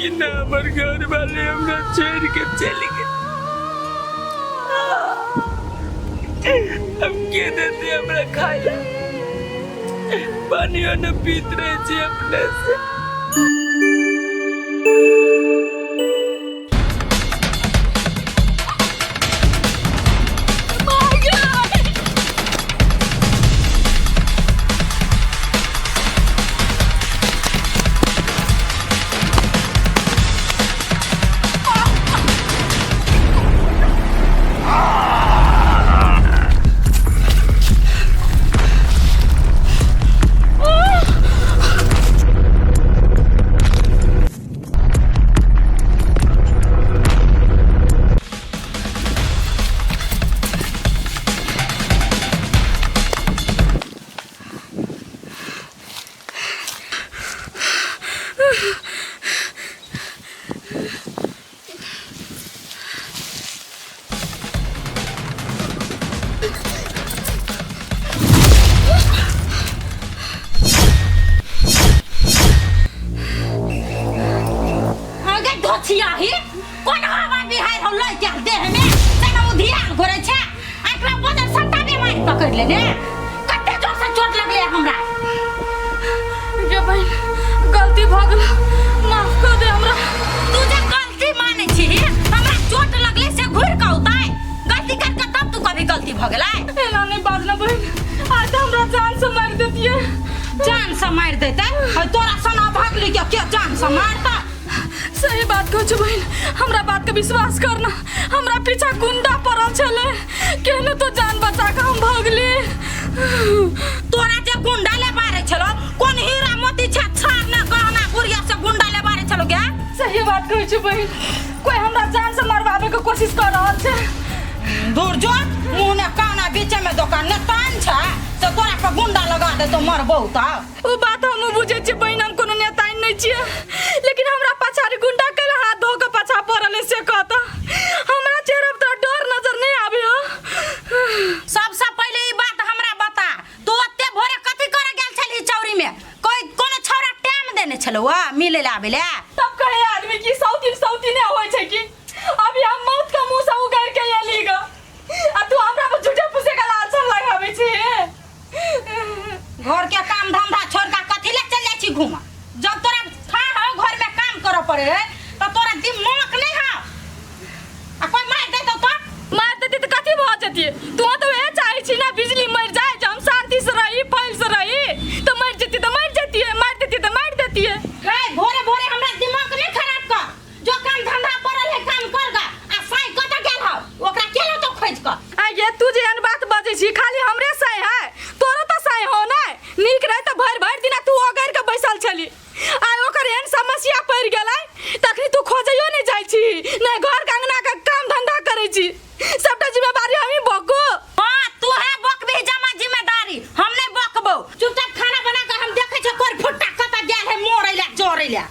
कि ना हमर घर वाले हमरा छोड़ के चलि गेल। हम के देते हमरा खाय ला? पानियो न पीत रहे छी अपने से। आगे धोछिया ही कोन हवा बिहार हो लई के देह में तेना उ धियान घोरे छे आ एकरा बदल सट्टा बीमारी पकड़ लेने कते जोर से चोट लगले हमरा। गे बहिन, गलती भऽ गेल, माफ कर दे हमरा। तू जे गलती माने छी, हमरा चोट लगले से घुर के औतै गलती कर के, तब तू कभी गलती भऽ गेलै? एना नहीं बाजना बहिन, आज तऽ हमरा जान से मारि देतियै। जान से मारि देतै? है तोरा सना भागली के जान से मारता? सही बात कहै छौ बहिन, हमरा बात के विश्वास करना, हमरा पीछा गुंडा पड़ल छलै, केहनो तो जान बचा के हम भगली। तोरा जे गुंडा ले बारे छलो, कोन हीरा मोती छा छार ना गहना गुड़िया से गुंडा ले बारे छलो गे? सही बात कहै छौ बहिन, कोई हमरा जान से मरवावे के कोशिश कर रहल छै। दूर जो, मुँह ने काना बीचे में दोकान ने तान छै से तोरा पर गुंडा लगा दे तो मरबौ त। ओ बात हमहूँ बुझै छियै बहिन, हम कोनो नेताइन नहि छियै, लेकिन हमरा पछाड़ी गुंडा कैला हाथ धो के पाछा पड़ल है से कहता? हमरा चेहरा पर तोरा डर नजर नहि आबे हो? सबसे पहिले ई बात हमरा बता, तू ओते भोरे कथी करे गेल छलही चौरी में? कोई कोनो छौड़ा टाइम देने छलौ आ मिले ला आबे ले? तब कहे आदमी की सौतीन सौतीने होइ छै कि अभी हम मौत के मुंह से उगैर के एली ग, आ तू हमरा पर झूठे फूसे के लालछन लगाबै छी। घर के काम धंधा छोड़ के कथी ले चल जाइ छी घूमऽ? जब तोरा था हो घर में काम करऽ पड़े है तो तोरा दिमाग नहीं हो आ कोई मार देतौ तो? मार देती तऽ कथी भऽ जतियै? तू तऽ वएह चाहै छी ने, बिजली मरि जाय जे हम शांति से रही, फैल से रही, तऽ मरि जतियै तऽ मरि जतियै, मारि देतियै तऽ मारि देतियै। हे, भोरे भोरे हमरा दिमाग नहीं खराब कर, जो काम धंधा पड़ल है काम कर गा। आ साई कतऽ गेल हौ? ओकरा के लौतो खोज कऽ? आ ये तू जे एहन बात बजै छी, खाली हमरे साई है, तोरो तऽ साई हो ने? नीक रहे तऽ भरि भरि दिना तू ओगरि के बैसल छली, आ ओकर एहन समस्या पड़ि गेलै तखनी तू खोजैयो नहि जाइ छी, नहि घर के अंगना के काम धंधा करै छी, सबटा जिम्मेदारी हमही बकू? हाँ, तू है बकबी जमा जिम्मेदारी, हम नहीं बकबो। चुपचाप खाना बना के, हम देखै छियै कोर फुट्टा कतऽ गेल है मोरै ला जोरै ला।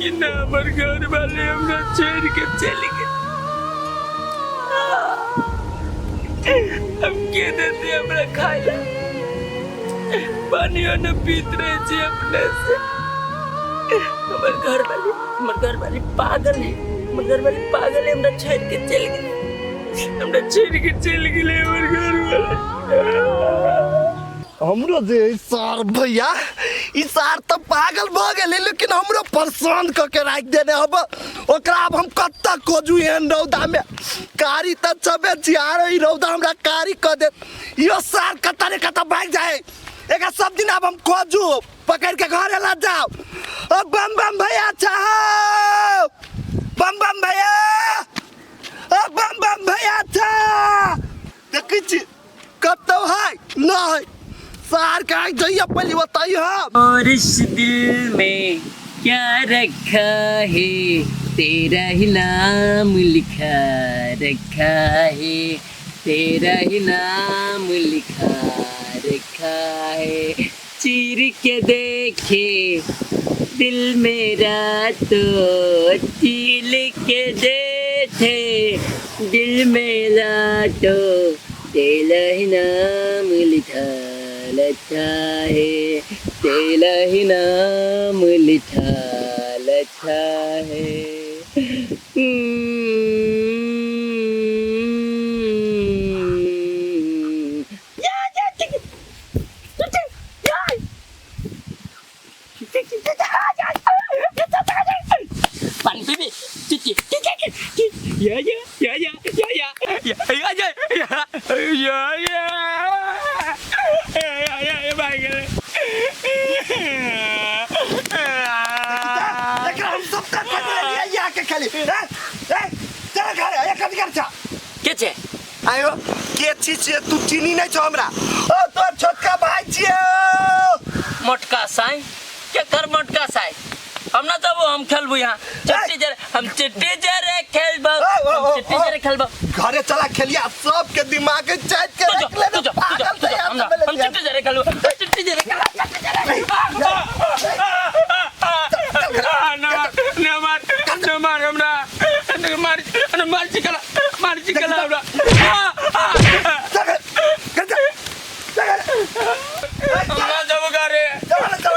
कि ना हमर घर वाले हमरा छोड़ के चलि गेल। हम के देते हमरा खाय ला? पानियो न पीत रहे छी अपने से। हमर घर वाली पागल है, हमर घर वाली पागल है, हमरा छोड़ के चलि गेल, हमरा छोड़ के चलि गेलै हमर घर वाले। हमरो जे ई सार भैया, ई सार तऽ पागल भऽ गेलै, लेकिन हमरो परेशान कऽ के राखि देने। अब ओकरा आब हम कतऽ खोजू एहन रौदामे? कारी तऽ छबे छी, आरो ई रौदा हमरा कारी कऽ देत। इहो सार कतऽ ने कतऽ भागि जाए, एकरा सब दिन आब हम खोजू, पकड़ के घरे ला जाओ। ओ बम बम भैया चाहो, बम बम भैया, ओ बम बम भैया छा। देखै छी कतौ है नहीं सार के आइ जइया पहली बताई हम। और इस दिल में क्या रखा है, तेरा ही नाम लिखा रखा है, तेरा ही नाम लिखा रखा है। चीर के देखे दिल मेरा तो चील के देखे दिल मेरा तो तेरा ही नाम लिखा रखा है, तेरा ही नाम लिखा रखा है। पानी पीबी चिची या या या या या या या या या या या या या या भाई गेलै। एकरा हम सब तक लेलियै या के खाली ए ए चल घर ए कथी कर छा के छै? आयो के छी से तू चीनी नहीं छो हमरा। ओ तोर छोटका भाई छियो। मोटका साई केकर मोटका साई? हम ना जबो, हम खेलबो यहाँ चिट्टी जरे, हम चिट्टी जरे खेलबो, हम चिट्टी जरे खेलबो। घरे चला खेलिया, सबके दिमाग के चाट के तू जो रख ले। तू जो तू जो तू जो, हम ना हम चिट्टी जरे खेलबो, चिट्टी जरे खेलबो, चिट्टी जरे। ना ना मार, ना मार हमरा, ना मार, ना मार चिकला, मार चिकला हमरा। चल घर चल चल। हम ना जबो घरे, चल चल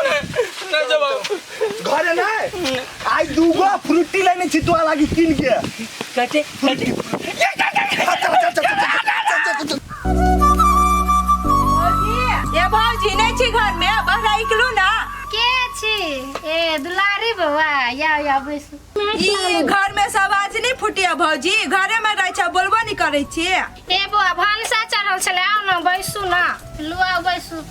ना जबो घरे नहीं। आई दूगो फ्रूटी लेने छी तोरा लागी किन के। कटे कटे। चल चल चल चल चल चल। भौजी ए भौजी, नहीं छी घर में? बहरा निकलू ना। के छी? ए दुलारी बौआ, या या बैसू। ई घर में सब आज नहीं फुटिया भौजी, घरे में रह छ, बोलबो नहीं करै छी। ए बौआ, भनसा चढ़ल छलै, आउ न बैसू न, लू आउ बैसू।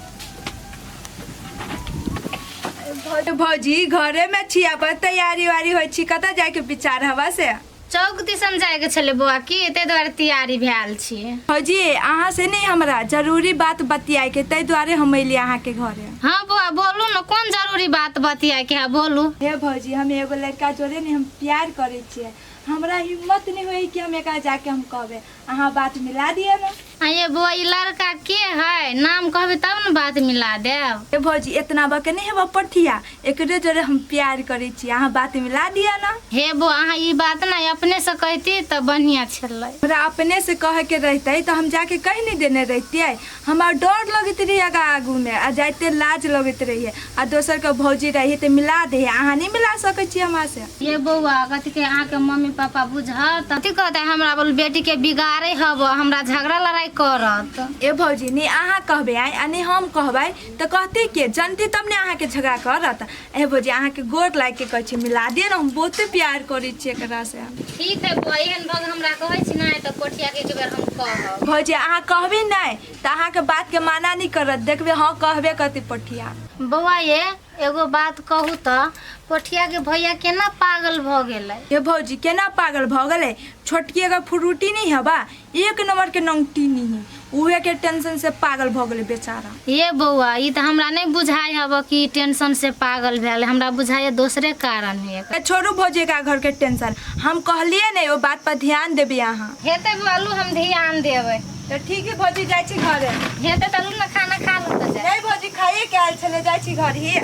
भौजी घरे में छी, अब तैयारी वारी होइ छी, कतऽ जाय के विचार हवा से? चौक दिसन जायके छलै बौआ की, ताहि दुआरे तैयारी भेल छी। भौजी अहाँ से नहीं हमरा जरूरी बात बतियाए के, ताहि दुआरे हम अयली अहाँ के घरे। हाँ बौआ बोलू न, कोन जरूरी बात बतियाए के है, बोलू। हे भौजी, हम एगो लड़का जोड़े ने हम प्यार करै छियै, हमरा हिम्मत नहीं होई कि हम एकरा जाके हम कहबै, अहाँ बात मिला दिअ ना। आ ये बौआ, ई लड़का के है? नाम कहबै तब न बात मिला देब। हे भौजी, एतना बके नहीं हेबा पठिया, एकरे जोड़े हम प्यार करै छियै, अहाँ बात मिला दिअ ना। हे बौआ, अहाँ ई बात न अपने से कहती तऽ बढ़िया छलै। हमरा अपने से कहे के रहते तो हम जाके कह नहीं देने रहतियै, हमरा डर लगैत रही आगा आगू में, आ जाइते लाज लगैत रहिए, आ दोसर के भौजी रही तऽ मिला दे, अहाँ नहीं मिला सकै छियै हमरा से। ये बौआ, कथी के अहाँके मम्मी पापा बुझत कथी कहते? हमरा बोल बेटी के बिगाड़े हब, हमरा झगड़ा लड़ाई करत। ए भौजी, नहीं अहाँ कहबै आइ आ नहीं हम कहबै तऽ कहते के जनती तब ने अहाँके झगड़ा करत। ए भौजी, अहाँके गोर लागि के कहै छी मिला दिअ ने, हम बहुते प्यार करै छियै एकरा से। ठीक है बौआ, एहन भग हमरा कहै छी नहि तऽ कोठिया के एक बेर हम कहब। भौजी अहाँ कहबै नहि तऽ अहाँके बात के माना नहीं करत, देखबै हाँ कहबे करतै पठिया। बौआ ये एगो बात कहू तऽ, कोठिया के भैया केना पागल भऽ गेलै? ये भौजी केना पागल भऽ गेलै? छोटकी अगर फ्रूटी नहीं हबा, एक नंबर के नंगटी नहीं है, उहे के टेंशन से पागल भऽ गेलै बेचारा। ये बौआ, ई तऽ हमरा नहि बुझाइ हब कि टेंशन से पागल भेल, हमरा बुझाइए दोसरे कारण है। ए छोड़ू भौजी का घर के टेंशन, हम कहलिए नहीं ओ बात पर ध्यान देबै अहाँ। हेतै बौआ, लू हम ध्यान देबै। तऽ ठीक है भौजी, जाइ छी घरे। हेतै तऽ लू ने खाना खा लू तऽ जाय। नहीं भौजी, खाइए के आयल छलै, जाइ छी घर ही।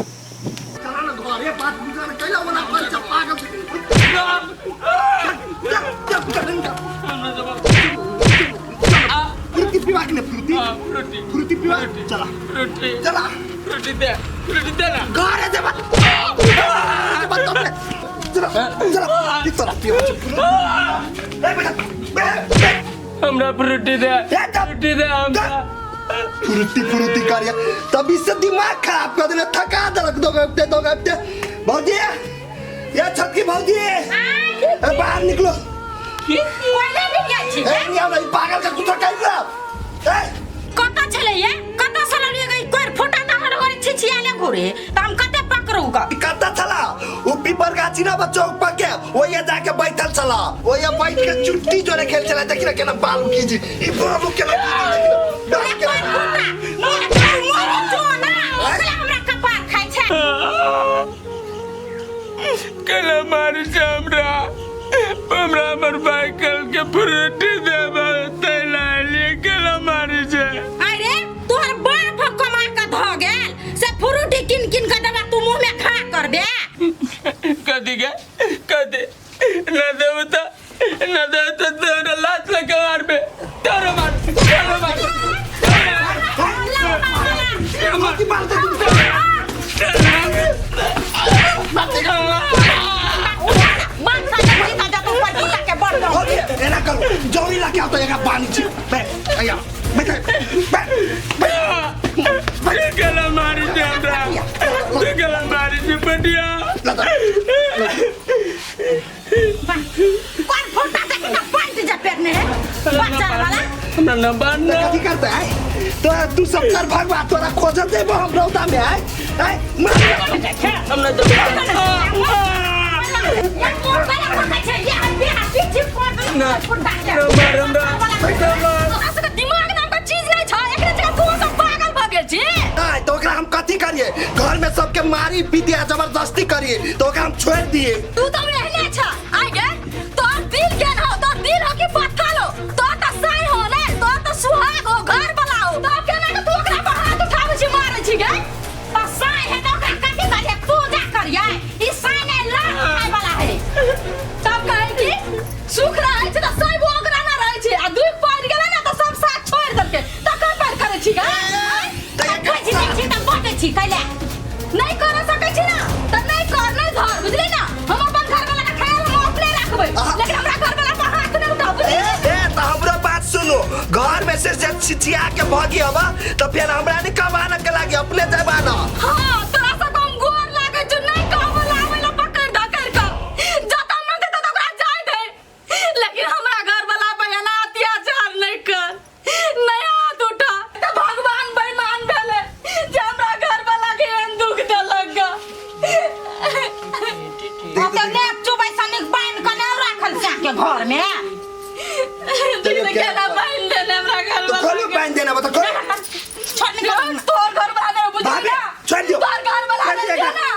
चला ना घरे, बात बुझा ना कैला वाला पर पागल। चल चल चल चल। फ्रूटी पीवा कि नहीं? फ्रूटी फ्रूटी फ्रूटी पीवा, चला फ्रूटी चला। फ्रूटी दे, फ्रूटी दे ना। घरे जेबा चला चला, ई तोरा पीवा छै। ए बेटा बे बे। हमरा फ्रूटी दे, ए चल। फ्रूटी दे हमरा। फ्रूटी फ्रूटी करिया तभी से दिमाग खराब कर देने, थका देलक दो गप्ते दो गप्ते। भौजी ये छटकी भौजी, ए बाहर निकलो। कोइले भी जाइ छी? ए नहीं आओ, पागल का कुछ कर रहा ए। कतऽ छलै ये? कतऽ से लड़िए गई कोर फोटा तऽ हमर घरे छिछियाले घुरे तऽ हम कते पकड़ू ग? कत्ता छला उ पीपर गाछी ना चौक पर के, ओये जाके बैठल छला, ओये बैठ के चुट्टी जोरे खेल चला। देखी ना केना बाल खींची, ई बालू केना खींची, देखी ना बाल कोर केना। फुटा मोर मोर जो ना ओकरा हमरा कपार खाइ छै। केला मारै छै हमरा? फ्रूटी देबो तैला केला मारी छै। अरे तोहर बाप कमा के ध गेल से फ्रूटी किन किन के देबा, तू मुंह में खा करबे? कथी के कथी न देबो त न देबो त तोरा लात लगे मारबे, तोरा मार, तोरा मार। कथी मारते तू? बंद कर दे जा तू पर फुटा के बढ़। भौजी एना करू, जौरी ला के आओ त एकरा पानी छी बे आया बैठ बैठ। केला मारी छै हमरा, तू केला मारी छै बटिया? कौन फुटा के कितना पैंट जे पेरने है बच्चा वाला? हमरा न बांध। कथी करते आय तो तू सब कर भगवा, तोरा खोजत देबो हम रौदा में। आय आय मार। हम न देबो। ना मार हमरा, ना मार। तोरा सबके दिमाग नाम के चीज नहीं छ, एकरे जगह तू सब पागल भ गेल छी। आय तो ओकरा हम कथी करिए? घर में सबके मारी पीटी आ जबरदस्ती करिए तो ओकरा हम छोड़ दिए? तू तो एहने छ आइ गे, तोर दिल केन हो? तोर दिल हो कि पत्थर हो? तोर त साई हो ने, तोर त सुहाग हो, घर वाला हो, तब केना के तू ओकरा पर हाथ उठाबै छी, मारै छी गे? तो साई है तो ओकरा कथी करिए? पूजा करिए? ई साई नहीं, लात खाए वाला है। तब कहे कि सुख रहै छै त सब ओकरा ना रहै छै आ दुख पड़ि गेलै ने त सब साथ छोड़ि देलकै, तकर पर करै छी गे? तो बुझि जाइ छी तऽ बजै छी कैले। नहीं कर सकै छी ना त नहीं कर, नहीं धर, बुझली ना? हम अपन घर वाला के ख्याल हम अपने राखबै, लेकिन हमरा घर वाला पर हाथ नहीं उठाउ, बुझली? ए तो हमरो बात सुनो, घर में से जे छिचिया के भगी हवा तो फिर हमरा नहीं कमाना के लागी, अपने जाबा ना। हाँ, तोरा सब हम गोर लागै छौ, नहीं कहबो लाबै ला पकड़ धकड़ के जतऽ मन देतौ तऽ ओकरा जाय दे, लेकिन हमरा घर वाला पर एना अत्याचार नहीं कर, नहीं हाथ उठा। तऽ भगवान बेईमान भेलै जे हमरा घर वाला के एहन दुख देलक ग। ओते नेक चुबै सनिक बान्हि के नहि राखल छै के घर में। देख केना बान्हि देने हमरा घर तो वाला खोलो के। बांध देना बता खोलो। छोड़, निकल। तोर घर वाला नहीं, बुझली भाभी, ना? छोड़ दियो। तोर घर वाला छोड़ नहीं दियो। ना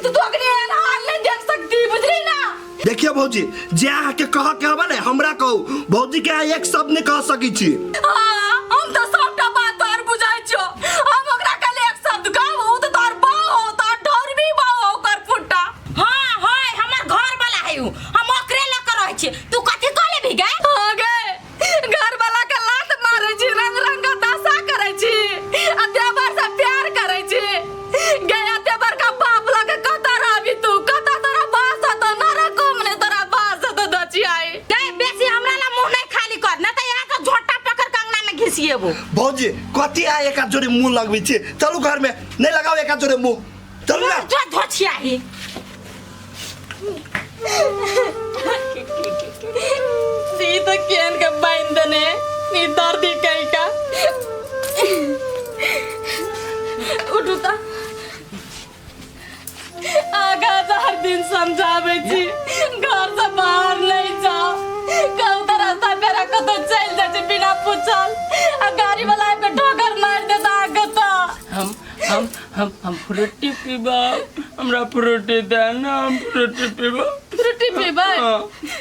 तो तू अखनी एहन हाल नहीं देख सकती, बुझली ना? देखियो भौजी, जे अहाँ के कह के हवा ने हमरा कहू, भौजी के अहाँ एक शब्द नहीं कह सकी छी। हाँ, हम तो सबटा बात तोहर बुझै छियो। हम ओकरा कहले एक शब्द कहब, उ तो तोहर बाउ हो, तोहर ढौरबी बाउ हो ओकर फुट्टा। हाँ हाय, हमर घर वाला है उ, हम ओकरे लऽ के रहै छियै, तू कथी कहले भी गे? हाँ गे, घर वाला के लात मारै छी, रंग रंग के दशा करै छी आ देवर से प्यार करै छी। गे, एते बड़का बाप लगे कतऽ रहबी तू? कतऽ तोरा बास हेतौ? नरको मे तोरा बास हेतौ दचियाई। गे, बेसी हमरा ला मुंह नहीं खाली कर, ना तऽ यहाँ से झोटा पकड़ के अंगना में घिसिएबो। भौजी, कथी अहाँ एक जोड़े मुंह लगबै छी? चलू घर में, नहीं लगाओ एक जोड़े मुंह, चलू ना। जो धोछियाही। सी तो केन के बांध देने नी दर्दी कहीं का। उठू त आगा, हर दिन समझाबै छी घर से बाहर नहीं जाओ, कहू तऽ रास्ता पेरा कतौ चलि जाइ छै बिना पूछल आ गाड़ी वाला आबि कऽ ठोकर मारि देत अहाँके तऽ। हम हम हम हम फ्रूटी पीबा, हमरा फ्रूटी दे ना, हम फ्रूटी पीबा। फ्रूटी पीबै? हाँ,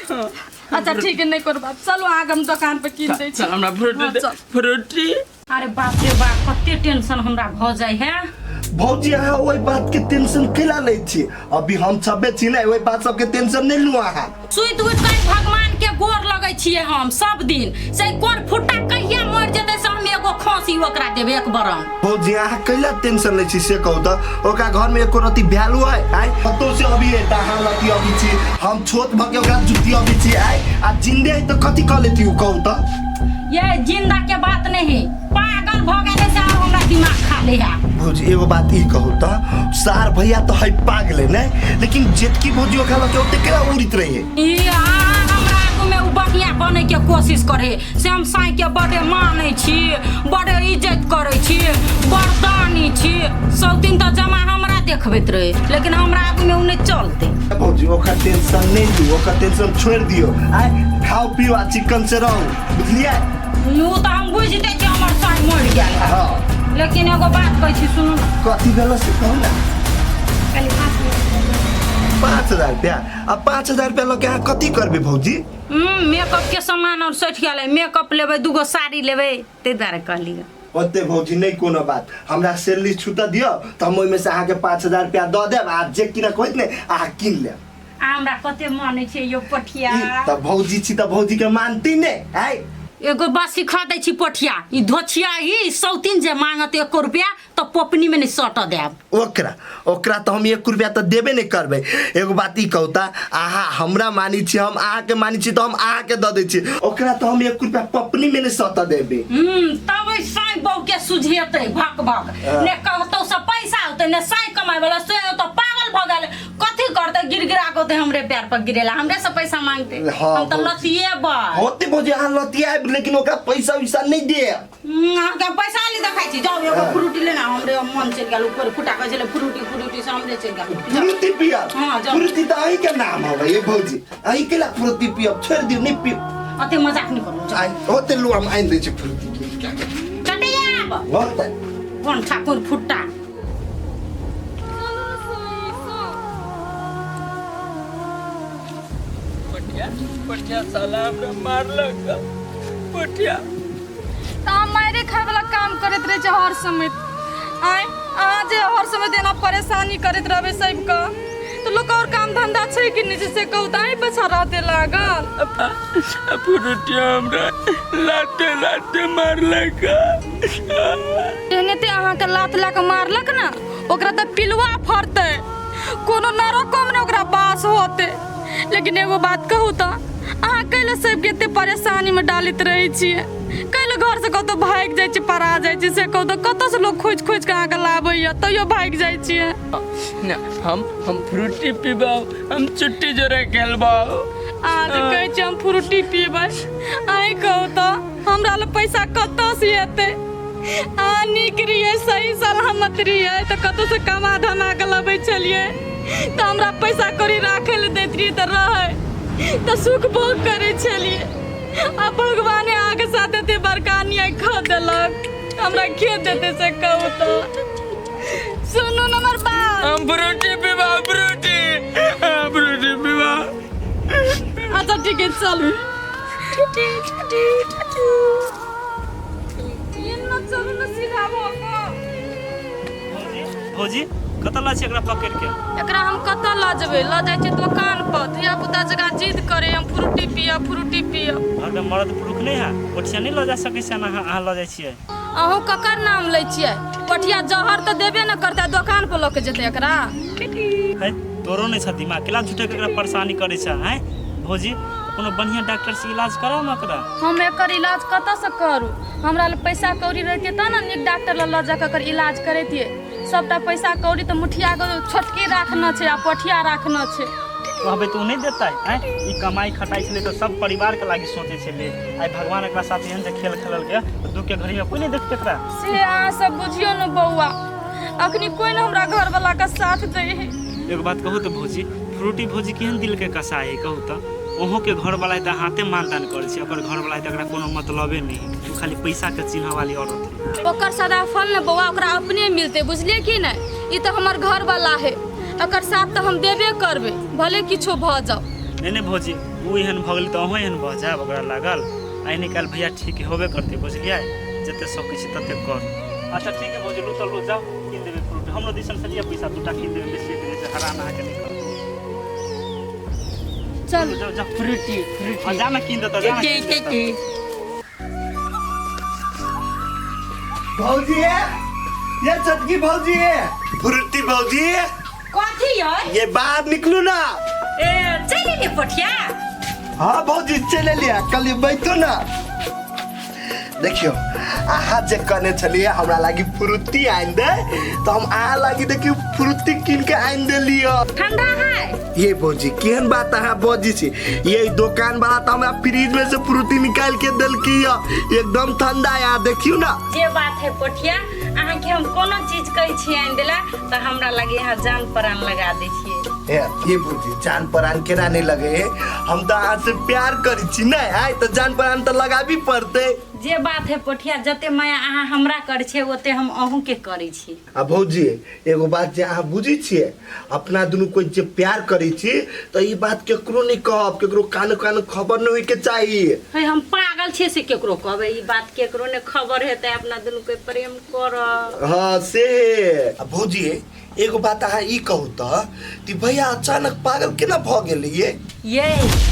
हाँ। अच्छा ठीक है, नहीं करू बात, चलू अहाँके हम दोकान पे कीन दै छी। चल, हमरा फ्रूटी हाँ, दे। चल। फ्रूटी। अरे बाप रे बाप, कते टेंशन हमरा भऽ जाइ है। भौजी, अहाँ ओहि बात के टेंशन केला लै छी? अभी हम सबे छी ने, ओहि बात सबके टेंशन नहीं लू अहाँ। सुति उठि कऽ भगवान के गोर लगै छियै हम सब दिन से कोन फुट्टा कहिया मरि जेतै से हम एगो खांसी ओकरा देबै एक बरन। भौजी, अहाँ कैला टेंशन लै छी से कहू तऽ? ओकरा घर में एको रत्ती वैल्यू है? आय कतौ से अभी है तऽ अहाँ लती अभी छी, हम छोट भऽ के ओकरा जुत्ती अभी छी। आय आ जिंदे है तऽ कथी कऽ लेती उ, कहू तऽ? ये जिंदा के बात नहीं, पागल भऽ गेलै से आर हमरा दिमाग खा ले है। भौजी, एगो बात ई कहू तऽ, सार भैया तऽ है पागले ने, लेकिन जेतकी भौजी ओकरा लगे ओते केना उड़ित रहे? ई आ हमरा आगू में उ बढ़िया बने के कोशिश करे से हम साई के बड़े मानै छी, बड़े इज्जत करै छी, बरदानी छी, सब दिन तऽ जमा हमरा देखबैत रहे, लेकिन हमरा आगू में उ नहि चलते। भौजी, ओकर टेंशन नहीं लू, ओकर टेंशन छोड़ दियो। आय खाओ पियो आ चिकन से रहू, बुझलियै? उ तऽ हम बुझिते छी हमर साई मरि गेल है। हाँ। लेकिन एगो बात कहै छी, सुनू ने। कथी भेल से कहू ने। खाली 5 मिनट। 5,000 रुपया? आ 5,000 रुपया लऽ के अहाँ कथी करबै भौजी? मेकअप के सामान और सठि गेलै मेकअप लेबै दूगो साड़ी लेबै ताहि दुआरे कहली ओते भौजी नहीं कोनो बात हमरा सैलरी छूट दियो तो हम ओहिमे से अहाँके 5000 रुपया दऽ देब आ जे किनक होइत ने अहाँ कीन लेब आ हमरा कते मानै छै यो पठिया ई तऽ भौजी छी तऽ भौजी के मानती ने आय एगो बात सिखा दै छी पठिया ई धोछिया ई सौतीन जे मांगत एको रुपया तऽ पपनी में नहीं सट देब ओकरा ओकरा तऽ हम एक रुपया तऽ देबे नहि करबै एगो बात ई कहू तऽ अहाँ हमरा मानै छी हम अहाँके मानै छी तऽ हम अहाँके दऽ दै छी ओकरा तऽ हम एक रुपया पपनी में नहि सटऽ देबै तब ओहि साँइ बहू के सुझेतै भक भक ने कहतौ से पैसा होतै ने साँइ कमाइ वाला से तऽ पागल भऽ गेल कथी करतै गिड़गिड़ा के होतै हमरे पैर पर गिरेला हमरे से पैसा मांगते हाँ, हम तऽ भौजी। लतिएबै होते भौजी अहाँ लतियाएब लेकिन ओकरा पैसा वैसा नहि देब अहाँके हम पैसा ली देखै छी जाउ एगो फ्रूटी लेना हमरे मन चलि गेल ऊपर फुटा कहै छलै फ्रूटी फ्रूटी से हमरे चलि गेल जाउ। फ्रूटी पियब हाँ, जाउ। फ्रूटी तऽ अहीं के नाम हवे ये भौजी अहीं के ला फ्रूटी पियब छोड़ि दियौ नहि पियब अते मजाक नहि करू जाउ। आइ होते लू हम आनि दै छी फ्रूटी कीन के कटियाब होते कोन ठाकुर फुट्टा पटिया पटिया साला हमरा मारलक पटिया तऽ अहाँ मारे खाय वाला काम करैत रहै छै हर समय आँय अहाँ जे हर समय एना परेशानी करैत रहबै सबके तऽ लोक और काम धंधा छै कि नहि छै से कहू तऽ अहीं पाछा रहते लागल पुरुटिया हमरा लाते लाते मारलक एहने ते अहाँके लात लए कऽ मारलक ने ओकरा तऽ पिलुआ फड़तै कोनो नरकोमे ने ओकरा बास होतै लेकिन एगो बात कहू तऽ अहाँ कैले सबके एते परेशानीमे डालैत रहै छियै कैले घरसँ कतहु भागि जाइ छियै पड़ा जाइ छियै से कहू तऽ कतऽसँ लोक खोजि खोजि कऽ अहाँके लाबैए तैयो भागि जाइ छियै ना हम फ्रूटी पीबाओ हम चुट्टी जोरे खेलबाओ अहाँ जे कहै छियै हम फ्रूटी पीबै अहीं कहू तऽ हमरा लग पैसा कतऽसँ एतै अहाँ नीक रहियै सही सलामत रहियै तऽ कतऽसँ कमा धमा कऽ लबै छलियै तऽ हमरा पैसा कौड़ी राखै लए दैत रहियै तऽ रहै तऽ सुख भोग करै छलियै आ भगवाने अहाँके साथ एते बड़का अन्याय कऽ देलक हमरा के देतै से कहू तऽ सुनू ने हमर बात हम फ्रूटी पीबाओ फ्रूटी हम फ्रूटी पीबाओ अच्छा ठीक है चलू एना चलू ने सीधा भऽ कऽ भौजी कतऽ लऽ छी एकरा पकड़ि के एकरा हम कतऽ लऽ जेबै लऽ जाइ छियै दोकान पर धिया पुता जकाँ जिद करे हम फ्रूटी पियब फ्रूटी पियब घरमे मर्द पुरुख नहि है पोठिया नहि लऽ जा सकै छै अहाँ अहाँ लऽ जाइ छियै अहूँ ककर नाम लै छियै पठिया जहर तऽ देबे ने करतै दोकान पर लऽ के जेतै एकरा है तोरो नहि छ दिमाग केला झूठे के एकरा परेशानी करै छ हैं भौजी कोनो बढ़िआँ डॉक्टर से इलाज कराउ ने ओकरा हम एकर इलाज कतऽसँ करू हमरा लग पैसा कौड़ी रहितै तब ने नीक डॉक्टर लग लऽ जाकऽ एकर इलाज करैतियै सबटा पैसा कौड़ी तऽ मुठिया के छोटकी राखने छै आ पठिया राखने छै कहबै तऽ ओ नहि देतै आँय ई कमाइ खटाइ छलै तऽ सब परिवारके लागि सोचै छलै आइ भगवान एकरा साथ एहन जे खेल खेललकै तऽ दुःखके घड़ीमे कोइ नहि देखतै एकरा से अहाँ सब बुझियौ ने बौआ अखनी कोइ ने हमरा घरवला के साथ दै है एगो बात कहू तऽ भौजी फ्रूटी भौजी केहन दिलके कसाइ है कहू तऽ अहूँके घरवला है तऽ हाथे मानदान करै छै ओकर घरवला है तऽ एकरा कोनो मतलबे नहि है ओ खाली पैसाके चिन्हऽ वाली औरत है ओकर सदाफल ने बौआ ओकरा अपने मिलतै बुझलियै कि नहि ई तऽ हमर घरवला है एकर साथ तऽ हम देबे करबै भले किछो भऽ जाओ नहि नहि भौजी ओ एहन भऽ गेलै तऽ अहूँ एहन भऽ जायब ओकरा लागल आइ नहि काल्हि भैया ठीक होबे करतै बुझलियै जते सकै छी तते कर अच्छा ठीक है भौजी लू तऽ लू जाउ कीन देबै फ्रूट हमरो दिसन से लिअ पैसा दूटा कीन देबै बेसी के नहि हरान अहाँके नहि करब चल जाउ जाउ फ्रूटी फ्रूटी हाँ, जा ना कीन देतौ जा ना कीन देतौ। भौजी ये छोटकी भौजी फ्रूटी भौजी कथी है ये बाहर निकलू ना ए चलि एलियै पठिया हाँ भौजी चलि एलियै कहलियै बैठू ना देखियौ अहाँ जे कहने छलियै हमरा लागी फ्रूटी आनि दे तऽ हम अहाँ लागी देखियौ फ्रूटी कीन के आनि देलियै ठंडा है ये भौजी केहन बात अहाँ बजै छी ये दोकान वाला तऽ हमरा फ्रिज में से फ्रूटी निकाल के देलकी यऽ एकदम ठंडा या देखियौ ना जे बात है पोठिया अहाँके हम कोनो चीज कहै छी आनि देला तऽ हमरा लगे अहाँ जान प्राण लगा दै छियै ए, ये भौजी जान प्राण केना नहीं लगे हे हम तऽ अहाँ से प्यार करै छी नहि आइ तऽ जान प्राण तऽ लगाबी पड़तै जे बात है पोठिया, जते माया अहाँ हमरा करै छियै ओते हम अहूँके करै छी। आ भौजी एगो बात जे अहाँ बुझै छियै, अपना दुनू कोइ जे प्यार करै छी तऽ ई बात केकरो नहि कहब, केकरो कान कान खबर नहि होइके चाही। हे हम पागल छियै से केकरो कहबै ई बात? केकरो नहि खबर हेतै अपना दुनू के प्रेम करब। हाँ से। आ भौजी एगो बात अहाँ ई कहू तऽ कि भैया अचानक पागल केना भऽ गेलै ये? ये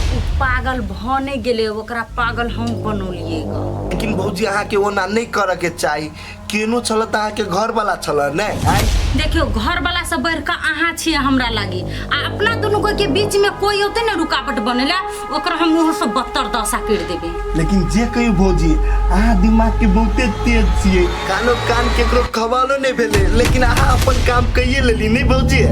उ पागल भऽ नहि गेलै, ओकरा पागल हम बनौलियै ग। लेकिन भौजी अहाँके ओना नहि करऽके चाही, केनो छल तऽ अहाँके घरवाला छल ने? आँय देखियौ, घरवाला से बढ़ि कऽ अहाँ छियै हमरा लागी, आ अपना दुनू के बीच में कोई औते ने रुकावट बनेला, ओकरा हम मुँह से बत्तर दशा कर देबै। लेकिन जे कहियो भौजी अहाँ दिमाग के बहुते तेज छियै, कानो कान केकरो खबरो नहि भेलै, लेकिन अहाँ अपन काम कइए लेली नहीं भौजी?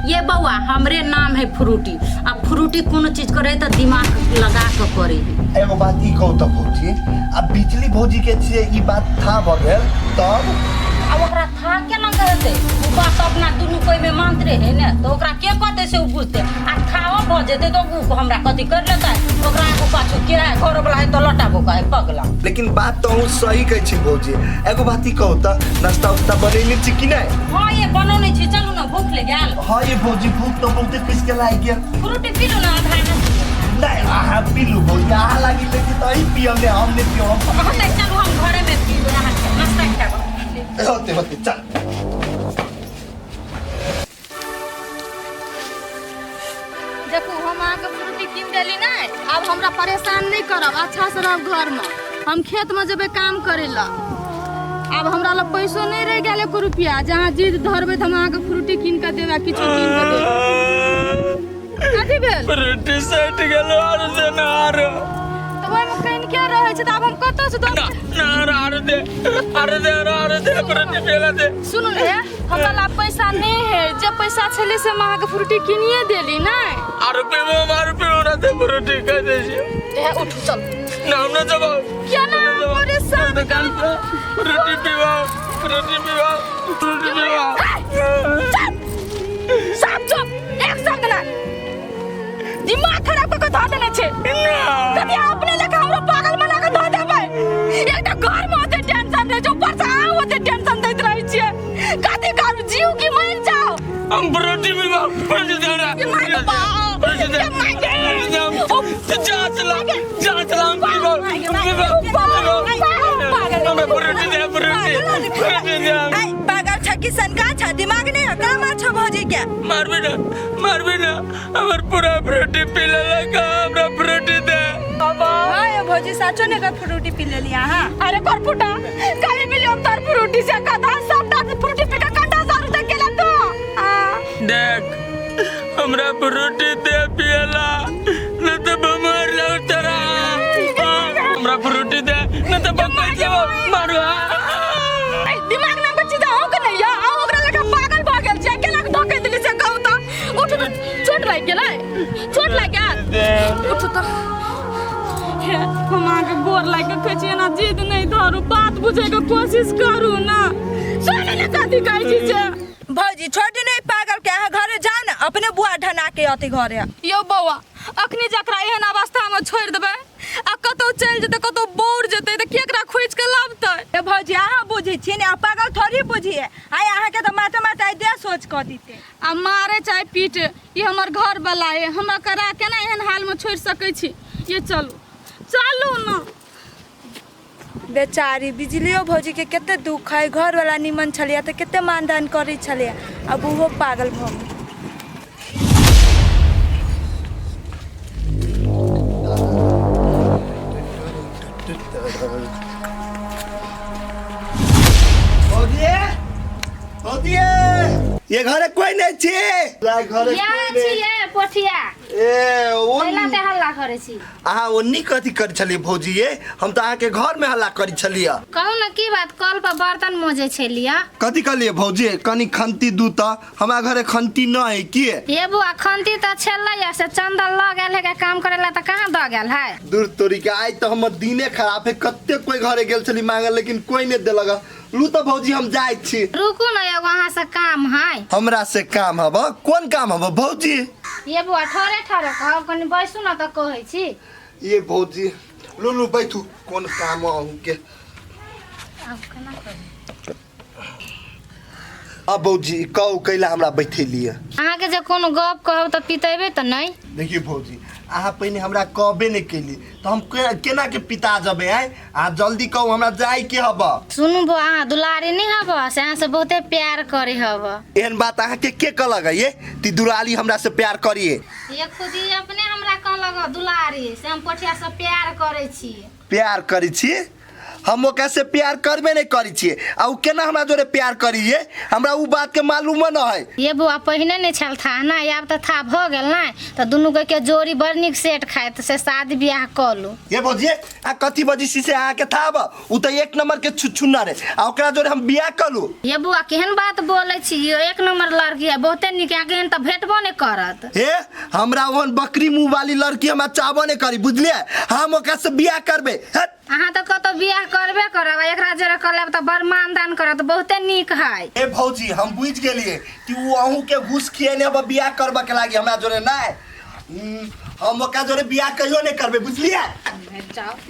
ये बौआ, हमरे नाम है फ्रूटी, आ फ्रूटी कोनो चीज करे तऽ दिमाग लगा के करे है। एगो बात ई कहू तऽ भौजी, आ बिजली भौजी के छियै ई बात था भऽ गेल तब? आ ओकरा था केना कहतै? ओ बात अपना दुनू कोइ में मानते रहे ने, तऽ ओकरा के कहतै से ओ बुझतै। आ थाओ भऽ जेतै तऽ ओ हमरा कथी कर लेतै? ओकरा आगू पाछू के है? घर वाला है तऽ लटा बोका है पगला। लेकिन बात तऽ अहूँ सही कहै छी भौजी। एगो बात ई कहू तऽ, नाश्ता उस्ता बनेने छी कि नहि? हाँ ये बनौने छी, चलू ने, भूख लग गेल। हाँ ये भौजी, भूख तऽ बहुते किस के लागि गेल। फ्रूटी पीलू ने आधा आधा। नहीं अहाँ पीलू भौजी, अहाँ लागि लेकिन तऽ अहीं पियब ने, हम नहि पियब। हाँ तऽ चलू, हम घरे में पीबै, अहाँ नाश्ता खायब। होते होते चल। देखू, हम अहाँके फ्रूटी कीन देली ने, आब हमरा परेशान नहि करब, अच्छा से रहब घरमे। हम खेतमे जेबै काम करै लए। आब हमरा लग पैसो नहि रहि गेल एको रुपया जे अहाँ जिद धरबै तऽ हम अहाँके फ्रूटी कीन कऽ देब आ किछो कीन कऽ देब। कथी भेल? रोटी सटि गेलो आर से ना आर। तऽ ओहिमे कनि के रहै छै, तऽ आब हम कतऽसँ दऽ? ना ना, आर are they, are they, R are they, रोटी पेला दे। सुनू ने, हमरा लग पैसा नहि है, जे पैसा छलै से हम अहाँके फ्रूटी कीनिए देली ने। आर पीबो, आर पीबो ना दे, रोटी कह दे छी। हे उठू, चल। ना, हम ना जब क्या ना परेशान दुकान पर रोटी पीवा, रोटी पीवा, रोटी पीवा। चुप, सब चुप, एक शब्द ना। दिमाग खराब कऽ के धऽ देने छै। कभी अपने लेखा हमरो पागल बना के धऽ देबै? एकटा घर में ओते टेंशन रहै छै, ऊपर से अहाँ ओते टेंशन दैत रहै छियै। कथी करू, जीव की मरि जाओ? हम रोटी पीवा, रोटी दे रहा। ये माय के बाप, रोटी दे, ये माय के। रोटी दे, जांच ला, जांच ला, हम पीवा, हम पीवा, पागल। हमें रोटी दे, रोटी, रोटी दे। ऐ, पागल छ कि सनका छ? दिमाग नहीं है का मार छ भौजी के? मारबी ना, मारबी ना, हमर पूरा रोटी पी लेलक, हमरा रोटी दे। हाँ ये भौजी, साचो ने कर फ्रूटी पी लेली अहाँ। अरे करपुटा, कभी मिली हम तोर फ्रूटी से कथा सब डाक फ्रूटी पी के कंडा सारू तक गेला तो आ देख, हमरा रोटी दे पियला, न तो बीमार लग तोरा। हमरा रोटी दे, न तो बकल जेबो मारू। ऐ, दिमाग नाम के चीज अहूँ के नहीं है। अहूँ ओकरा लेखा पागल भऽ गेल छियै। केना के धोखे देली से कहू तऽ? उठू तऽ, चोट लागि गेलै, चोट लागि गेल, उठू तऽ। हे, हम अहाँके गोर लागि कऽ कहै छी, एना जिद नहि धरू, बात बुझैके कोशिश करू ने। सुनै ने कथी कहै छी से? भौजी छोड़ नहीं पागल के, अहाँ घरे जाओ ने, अपने बुआ ढना के अति घरे। यौ बौआ, अखनी जकरा एहन अवस्थामे छोड़ि देबै आ कतौ चलि जेतै, कतौ बौर जेतै, तऽ केकरा खोजि कऽ लाबतै? ए भौजी, अहाँ बुझै छियै ने, अहाँ पागल थोड़ी बुझिए। आइ अहाँके तऽ माते माते आइ देह सोच कऽ दिते। आ मारे चाहे पीटे, ई हमर घर वाला है, हमरा करा केना एहन हाल में छोड़ सकै छी? ये चलू, चलू ना। बेचारी बिजलियो भौजी के कते दुख है। घर वाला निमन छलिया तऽ कते मानदान करै छलिया, अब ओहो पागल भऽ गेल। भौजी, भौजी, ये घरे कोई नहीं छी, घरे या कोई नहीं। छियै पोठिया। ए ओ पहिला ते हल्ला करै छी। अहाँ ओन्नी कथी करै छलियै भौजी? ये हम तऽ अहाँके घर में हल्ला करै छलियै। कहू ने की बात? कल पर बर्तन मोजै छलियै। कथी कहलियै भौजी? कनी खंती दू तऽ, हमरा घरे खंती न है की। ये बुआ, खंती तऽ छलै से चंदन लऽ गेल है के काम करे ला, तऽ कहाँ दऽ गेल है? दूर तोरी के, आइ तऽ हमर दिने खराब है। कते कोई घरे गेल छली मांगल, लेकिन कोई नहीं देलक। लू तऽ भौजी, हम जाइ छी। रुकू ने, एगो अहाँ से काम है। हमरा से काम हब? कोन काम हब भौजी? ये बुआ, ठहरे ठहरे कहब, कनी बैसू ने तऽ कहै छी। ये भौजी, लू लू बैठू कोन काम अहूँके। आब केना करू? अब भौजी कहू कैला हमरा बैठेलियै? अहाँके जे कोनो गप कहब तऽ पितेबै तऽ नहि? देखियौ भौजी, अहाँ पहिने हमरा कहबे नहि केली तऽ हम केना के पिता जेबै? आँय, अहाँ जल्दी कहू, हमरा जाइके हब। सुनू बौ, अहाँ दुलारी नहि हब से अहाँ से बहुते प्यार करे हब। एहन बात अहाँके के कहलक ये ती दुलारी हमरा से प्यार करिए? ये खुद ही अपने हमरा कहलक दुलारी से हम पोठिया से प्यार करै छी। प्यार करै छी? हम ओकरा से प्यार करबे नहीं करै छियै, आ उ केना हमरा जोरे प्यार करिए? हमरा उ बात के मालूम न है। ये बौआ, पहिने नहि छल था ना, आब तऽ था भऽ गेल ने, तऽ दुनू के जोड़ी बड़ नीक सेट खाइत, से शादी बियाह कऽ लू। ये भौजी, आ कथी बजी सी से अहाँके था बा? उ तऽ एक नंबर के छुछुन्नर है, आ ओकरा जोरे हम बियाह करू? ये बौआ, केहन बात बोलै छी? यो एक नंबर लड़की है, बहुते नीक, अहाँके एहन तऽ भेटबो नहि करत। हे, हमरा ओहन बकरी मुँह वाली लड़की हमरा चाहबो नहीं करी, बुझलियै? हम ओकरा से बियाह करबे। हट। अहाँ तऽ कतौ बियाह करबे करब, आ एकरा जोरे कऽ लेब तऽ बड़ मानदान करत, बहुते नीक है। ए भौजी, हम बुझ गेलियै कि उ अहूँ के घूस खिएने अब बियाह करबा के लागी हमरा जोरे नहीं। हम ओकरा जोरे बियाह कहियो नहीं करबे, बुझलियै?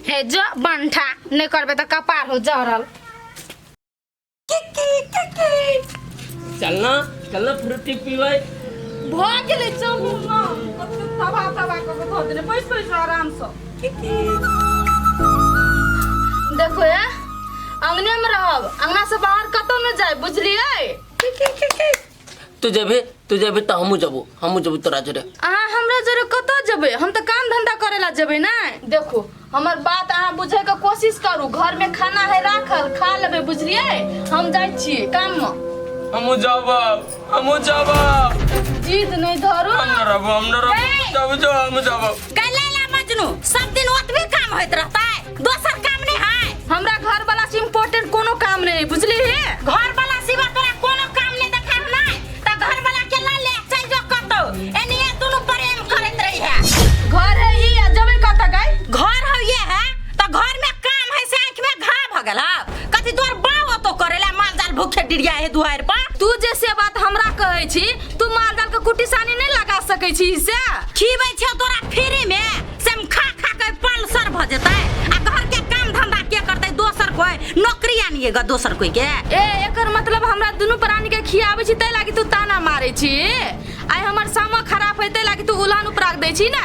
हे जो बंठा, नहि करबे तऽ कपार हो जरल। चलना चलना फ्रूटी पीबै। भऽ गेलै, चलू ना। कते तबाह तबाह कऽ के धऽ देने। बैस बैस आरामसँ। देखो, ए अंगने में रहब, अंगना से बाहर कतौ न जाए, बुझलियै? तू जेबे, तू जेबे तऽ हमहूँ जेबो, हमहूँ जेबो तोरा जोरे। अहाँ हमरा जोरे कतऽ जेबै? हम तऽ काम धंधा करे ला जेबै ने। देखो, हमर बात अहाँ बुझे के कोशिश करू। घर में खाना है राखल, खा लेबै, बुझलियै? हम जाइ छियै काम में। हमहूँ जाब, हमहूँ जाब। जिद नहीं धरू। हम न रहबो, हम न रहबो, जाब जो, हमहूँ जाब। गले ला मजनू, सब दिन ओतबे काम होइत रहता है, दोसर काम नहीं है? हमरा घर वाला से इम्पोर्टेंट कोनो काम नहीं है, बुझली हे? घर वाला सिवा तोरा कोनो काम नहीं देखा नहीं त घर वाला के ला ले चल जो कतौ, एनिए दुनू प्रेम करैत रही है। घर है ई आ जेबै कतऽ गई? घर है ये है त घर में काम है से आंख में घा भ गेल हौ। कथी तोर बाप ओतो करेला? माल जाल भूखे डिरिया है दुआर पर। तू जे से बात हमरा कहै छी, तू माल जाल के कुट्टी सानी नहीं लगा सकै छी से? खिबै छौ तोरा फ्री में, से हम खा खा के पल्सर भ जेतै, आ घर के काम धंधा के करतै? दोसर कोई नौकरी आनिएगा दोसर कोई के? ए, एकर मतलब हमरा दुनू प्राणी के खियाबै छी तै लागी तू ताना मारै छी? आइ हमर सामा खराब है तै लागी तू उल्हन उपराग दै छी ने?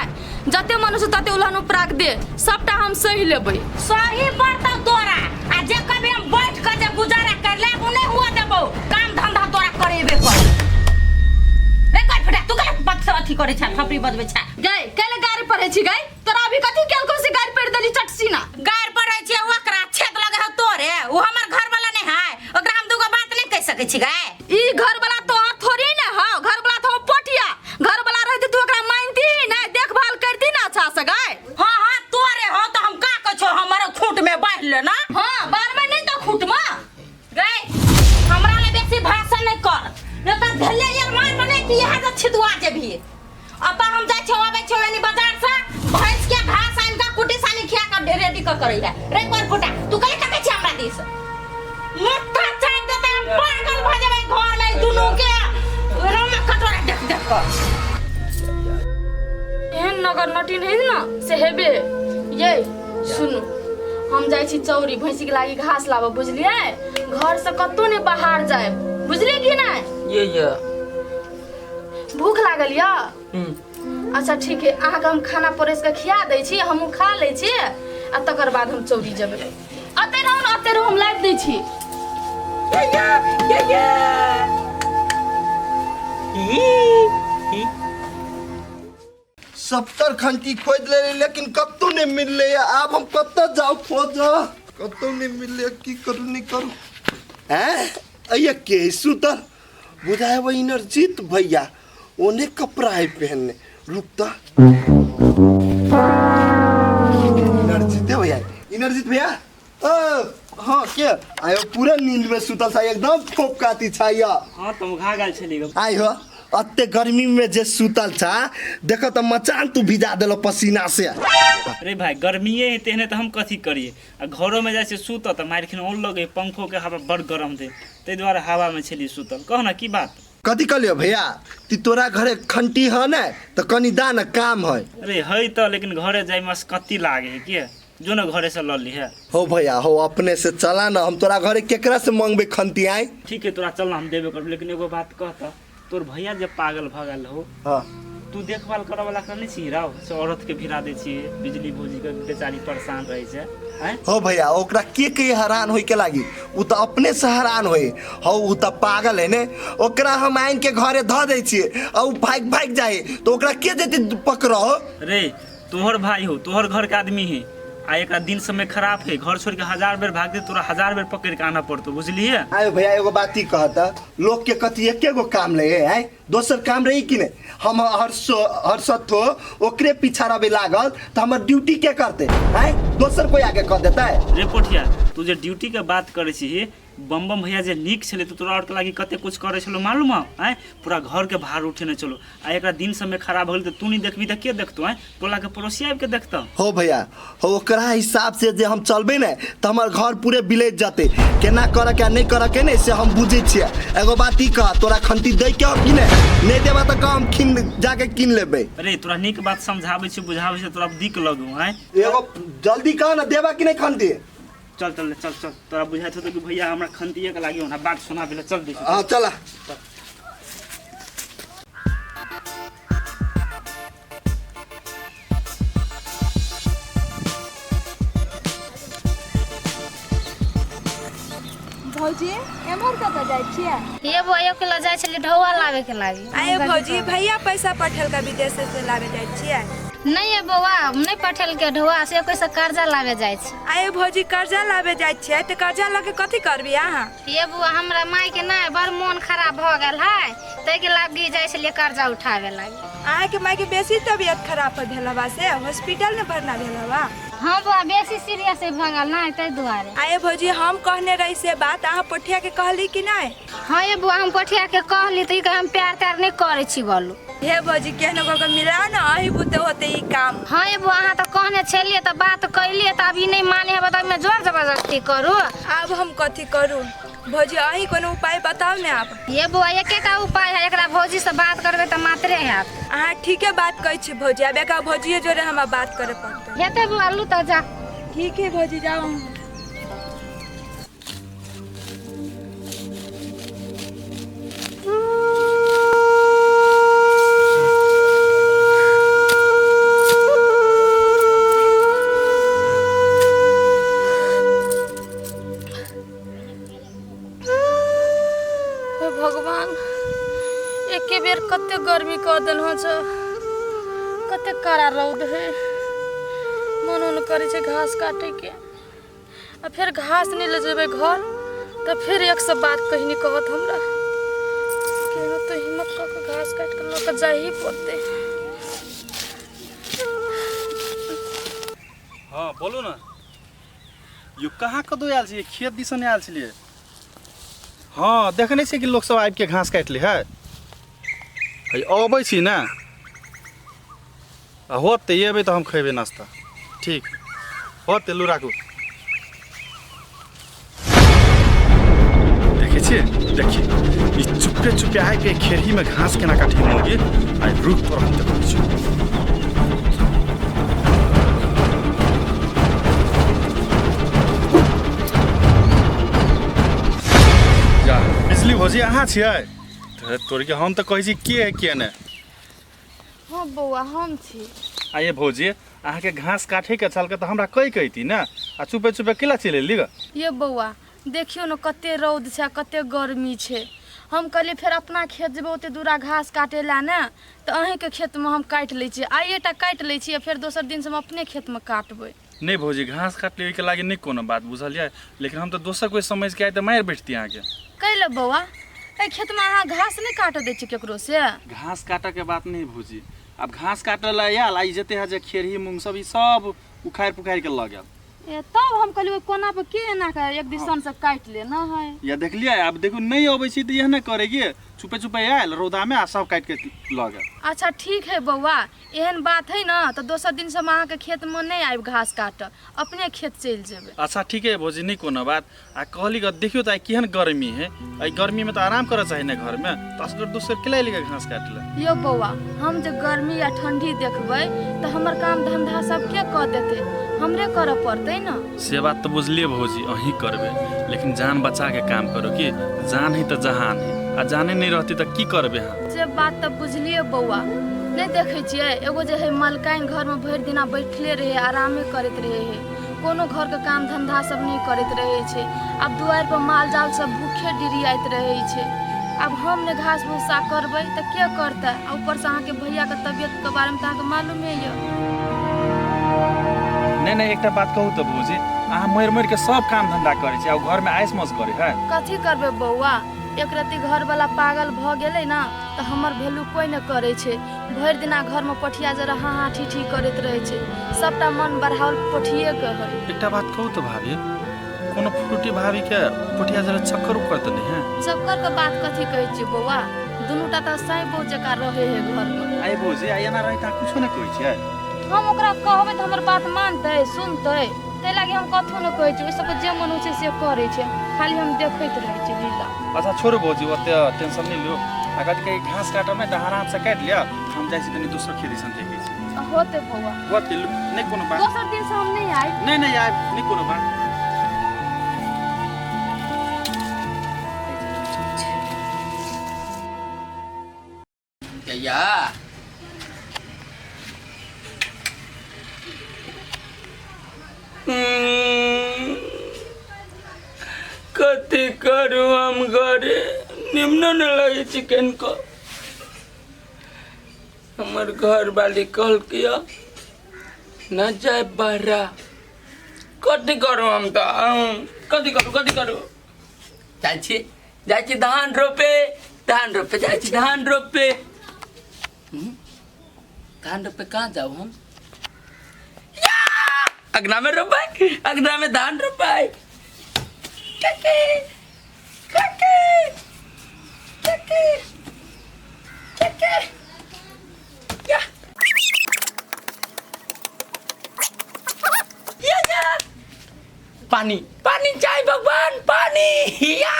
जते मन हो तते उल्हन उपराग दे, सबटा हम सही लेबै। सही पड़तौ तोरा, आ जे कभी हम बैठ के जे गुजारा कर लेब उ नहीं हुआ देबौ, काम धंधा तोरा करेबे कर। रे कर फटा, तू कहे पद से अथी करे छा, थपड़ी बजबै छा? गई कैले गाड़ी पढ़ै छी गई? तोरा अभी कथी केलको से गाड़ी पढ़ देली चटसीना? गाड़ पड़ै छै ओकरा, छेद लगे हौ तोरे। उ हमर घर वाला नहीं है, ओकरा हम दूगो बात नहीं कह सकै छी गए? ई घर वाला तोहर थोड़ी ने हौ, घर वाला तो पोटिया। घर वाला रहती तू ओकरा मानती ही ना, देखभाल करती ना अच्छा से गए। हाँ हाँ, तोरे हो तो हम का कहै छौ, हमर खूंट में बान्हि ले ना। हाँ, बाल में नहीं तो खूट में। गए, हमरा ले बेसी भाषण नहीं कर, नहीं तो भेले यार मार बने कि यहाँ से छिदुआ जेबही। अब हम जाइ छौ, आबै छौ एनी बाजार से भैंस के घास आनि के कुटी सानी खिया के रेडी कर करै है। रे कर फुटा, तू कले तकै छी हमरा दिस? मुट्ठा चाट देतै, हम पागल भ जेबै घर में दुनू के रोमा कटोरा देख देख कर। एहन नगर नटिन है ना से हेबे। ये सुनू, हम जाइ छी चौरी, भैंसी के लागी घास लाबऽ, बुझलियै? घर से कतौ नहि बाहर जाए, बुझलियै कि नहि? ये भूख लागल यऽ? अच्छा ठीक है, अहाँके हम खाना परसि के खिया दै छी, हमहूँ खा लै छी आ तकर बाद हम चौरी जेबै। अते रहू ने, अते रहू, हम लाबि दै छी। ये ये ई सत्तर खंती खोज ले, लेकिन कतौ नहीं मिलले। आब हम कतऽ जाउ खोज? कतौ नहीं मिलले, की करू नहीं करू? हैं, अइया के सुतल बुझाए? वो इनरजीत भैया ओने कपड़ा है पहनने। रुक त, इनरजीते भैया, इनरजीत भैया। ओ हाँ, के आयो? पूरा नींद में सुतल था, एकदम फोप काती छाया। हाँ, तऽ उघा गेल छली गो। आई हो, अत्ते गर्मी में जे सुतल छा, देख त मचान तू भिजा देलो पसीना से। अरे भाई, गर्मिए है तेहने तऽ हम कथी करिए? आ घरोमे जाइ छियै सुतऽ तऽ मारिखिन औल लगै, पंखोके हवा बड़ गरम दे, ताहि दुआरे हवामे छलियै सुतल। कह ने, की बात? कथी कहलियो भैया? ती तोरा घरे खंटी है ने तऽ कनी दा न, काम है। अरे है तऽ, लेकिन घरे जाइमे कत्ती लागे है के। जो ना घरे से लऽ लिहे। हो भैया हो, अपने से चला ना, हम तोरा घरे केकरा से मंगबे खंती आए? ठीक है तोरा चल ना, हम देबे करब, लेकिन एगो बात कहता, तोर भैया जब पागल भऽ गेल हो हाँ तू देखभाल करऽ वाला के नहीं छी राव, से औरत के भिरा दै छी, बिजली भौजी के बेचारी परेशान रहै छै। आँय हो भैया, ओकरा के के हैरान होय के लागी, उ त अपने से हैरान होय हौ, उ त पागल है ने। ओकरा हम आनि के घरे धऽ दै छियै आ उ भागि भागि जाए तो ओकरा के जेतै पकड़ो? रे तोहर भाई हो, तोहर घर के आदमी है, आ एकरा दिन समय खराब है, घर छोड़ के 1000 बेर भागते तोरा 1000 बेर पकड़ के आना पड़तो, बुझलिए? आयो भैया एगो बात ही कहता, लोग के कथी एके गो काम ले है, आय दोसर काम रही कि नहीं? हम हर सत्थो ओकरे पीछा रहे लागल तो हमर ड्यूटी के करते, आय दोसर कोई आगे कर देता है। रे पोठिया, तू जे ड्यूटी के बात करे छी, बम बम भैया जे नीक छलै तऽ तोरा आओरके लागि कते कुछ करै छलो मालूम हौ? आँय पूरा घरके भार उठेने छलो, आ एकरा दिन समय खराब हो गेल तऽ तू नहीं देखबी तऽ के देखतो? आँय टोलाके पड़ोसी आबिके देखतौ? हो भैया हो, ओकरा हिसाब से जे हम चलबे ने तऽ हमर घर पूरे बिलैत जतै, केना करऽ के आ नहि करऽ के ने से हम बुझै छियै। एगो बात ई कह, तोरा खंती दै के हौ कि नहि? नहि देबा तऽ कह, हम खिन जाके कीन लेबै। अरे तोरा नीक बात समझाबै छी बुझाबै छी, तोरा दिक लगौ? आँय एगो जल्दी कह ने, देबा कि नहि खंती? चल चल चल चल, तोरा बुझाइत होतौ कि भैया हमरा खंतिये के लागी ओना बात सुनाबे ला, चल देखी। हाँ चल। भौजी एम्हर कतऽ जाइ छियै? ये बौआ के लऽ जाइ छलियै ढौआ लाबे के लागी। आये भौजी, भैया पैसा पठेलका विदेश से लाबे जाइ छियै? नहीं ये बौआ, नहीं पठेलकै ढौआ, से कोई से कर्जा लाबे जाइ छी। आये भौजी, कर्जा लाबे जाइ छियै तऽ कर्जा लऽ के कथी करबी अहाँ? ये बौआ, हमरा माय के नहि बड़ मोन खराब भऽ गेल है, ताहिके लागी जाइ छलियै कर्जा उठाबे लागी। अहाँके माय के बेसी तबियत खराब भेल हवा से हॉस्पिटल में भरना भेल हवा? हाँ बौआ, बेसी सीरियस भऽ गेल ने ताहि दुआरे। आये भौजी, हम कहने रही से बात अहाँ पोठिया के कहली कि नहीं? हाँ ये बौआ, हम पोठिया के कहली तऽ ई कहे हम प्यार त्यार नहीं करै छी बोलू। हे भौजी, केहनो कऽ के मिलाओ ने, अही बुते होते ई काम। हाँ ये बौआ, अहाँ तऽ कहने छलियै तऽ बात कैलियै, तऽ अभी नहीं माने हेबै तऽ ओहिमे जोर जबरदस्ती करू। आब हम कथी करू भौजी, अही कोनो उपाय बताउ ने आब। ये बौआ, एकेटा उपाय है, एकरा भौजी से बात करबै तऽ मात्रे हैत। अहाँ ठीके बात कहै छी भौजी, आब एकरा भौजिए जोरे हमरा बात करे पड़तै। हेतै बौआ, लू तऽ जा। ठीक है भौजी, जाओ अहाँ। हे भगवान, एके बेर कते गर्मी कऽ देलहुँ छ, कते कड़ा रौद है, मन उन करै छै घास काटैके, आ फेर घास नहि ले जेबै घर तऽ फेर एक सए बात कहिनी कहत हमरा। केहनो तऽ हिम्मत कऽ कऽ घास काटि कऽ लऽ कऽ जाही पड़तै। हाँ बोलू ने यो, कहाँ कतौ आयल छियै? खेत दिसन आयल छलियै। हाँ देखने छियै कि लोक सब आबिके घास काटि लै है। है अबै छी ने, आ होतै एबै तऽ हम खयबै नाश्ता। ठीक होतै, लू राखू। देखै छियै, देखिए ई चुपे चुपे आबिके खेरहीमे घास केना काटै मौगी। आइ रुक तोरा हम देखबै छियौ। जा बिजली भौजी, अहाँ छियै? तोर के हम तऽ कहै छी के है के नहि। हाँ बौआ, हम छी। आ ये भौजी, अहाँके घास काटैके छल तऽ हमरा कहि कहिती ने, आ चुपे चुपे केला चलि एली ग? ये बौआ, देखियौ ने कते रौद छै आ कते गर्मी छै। हम कहलियै फेर अपना खेत जेबै ओते दूरा घास काटै लए ने, तऽ अहीँके खेतमे हम काटि लै छी, आइए टा काटि लै छी, आ फेर दोसर दिनसँ हम अपने खेतमे काटबै। नहि भौजी, घास काटली ओहिके लागि नहि कोनो बात बुझलियै, लेकिन हम तऽ दोसर कोइ समझिके आइ तऽ मारि बैठती अहाँके। कैले बौआ, एहि खेतमे अहाँ घास नहि काटऽ दै छियै केकरो से? घास काटऽके बात नहि भौजी, आब घास काटऽ लए आयल आ ई जते है जे खेरही मूँग सब ई सब उखाड़ि पुखाड़ि के लऽ गेल। ए तब हम कहलियै ओहि कोना पर के एना के एक दिसन से काटि ले न है। या देखलियै, आब देखू नहि अबै छी तऽ इएह ने करेगी। चुपे चुपे आयल रौदामे आ सब काटि के लऽ गेल। अच्छा ठीक है बौआ, एहन बात है ना तऽ दोसर दिन से हम अहाँके खेतमे नहि आबि घास काटऽ, अपने खेत चलि जेबै। अच्छा ठीक है भौजी, नहीं कोनो बात। आ कहली ग देखियो तऽ आइ केहन गर्मी है, एहि गर्मीमे तऽ आराम करऽ चाही ने घरमे, तऽ असगर दोसर के लए के घास काटि ले। यौ बौआ, हम जे गर्मी या ठंडी देखबै तऽ हमर काम धंधा सब के कऽ देतै, हमरे करऽ पड़तै ने। से बात तऽ बुझलियै भौजी, अहीं करबै, लेकिन जान बचा के काम करू की जान है तऽ जहान है, आ जाने नहीं रहती तऽ की करबै अहाँ। से बात तऽ बुझलियै बौआ, नहि देखै छियै एगो जे है मलकाइन घरमे भरि दिना बैठले रहै, आरामे करैत रहै है, कोनो घरके काम धंधा सब नहि करैत रहै छै। आब दुआरि पर माल जाल सब भूखे डिरियाइत रहै छै। आब हम नहि घास भूसा करबै तऽ के करतै? आ ऊपरसँ अहाँके भैयाके तबियतके बारेमे तऽ अहाँके मालूमे यऽ। नहीं नहीं, एकटा बात कहू तऽ भौजी, अहाँ मरि मरि के सब काम धंधा करै छी आ घरमे आइस मौज करै है। कथी करबै बौआ, एक रत्ती घरवला पागल भऽ गेलै ने तऽ हमर वैल्यू कोइ नहि करै छै। भरि दिना घरमे पोठिया जरा हाँ हाँ ठी ठी करैत रहै छै, सबटा मन बढ़ाओल पोठिएके है। एकटा बात कहू तऽ भाभी, कोनो फ्रूटी भाभी के पोठिया जरा चक्कर उक्कर तऽ नहीं है? चक्कर के बात कथी कहै छियै बौआ, दुनूटा तऽ साँइ बहु जकाँ रहै है घरमे। आइ भौजी, आइ एना रहै तऽ अहाँ कुछो नहि कहै छियै? हम ओकरा कहबै तऽ हमर बात मानतै सुनतै, ताहि लागी हम कथो नहि कहै छियै। ओहि सबके जे मन होइ छै से करै छै, खाली हम देखैत रहै छियै लीला। अच्छा छोड़ू भौजी, ओते टेंशन नहीं लियौ। आ कथी कहै, घास काटब नहि तऽ आरामसँ काटि लिअ, हम जाइ छी तनी दोसर खेत दिसन देखै छी। होतै बौआ, होतै, नहि कोनो बात। दोसर दिन से हम नहि आयब। नहीं नहीं आयब, नहीं कोनो बात। जया कथी करू हम घरे निम्न न लगे चिकन को। हमर घर वाली कहलकै न जाए बहरा, कथी करू हम तऽ कथी करू कथी करू। जाइ छी जाइ छी धान रोपे, धान रोपे जाइ छी धान रोपे। धान रोपे कहाँ जाऊ हम? अगना में रोपाई, अगना में धान रोपाई। काकी काकी काकी काकी या या या पानी पानी चाहिए भगवान पानी। या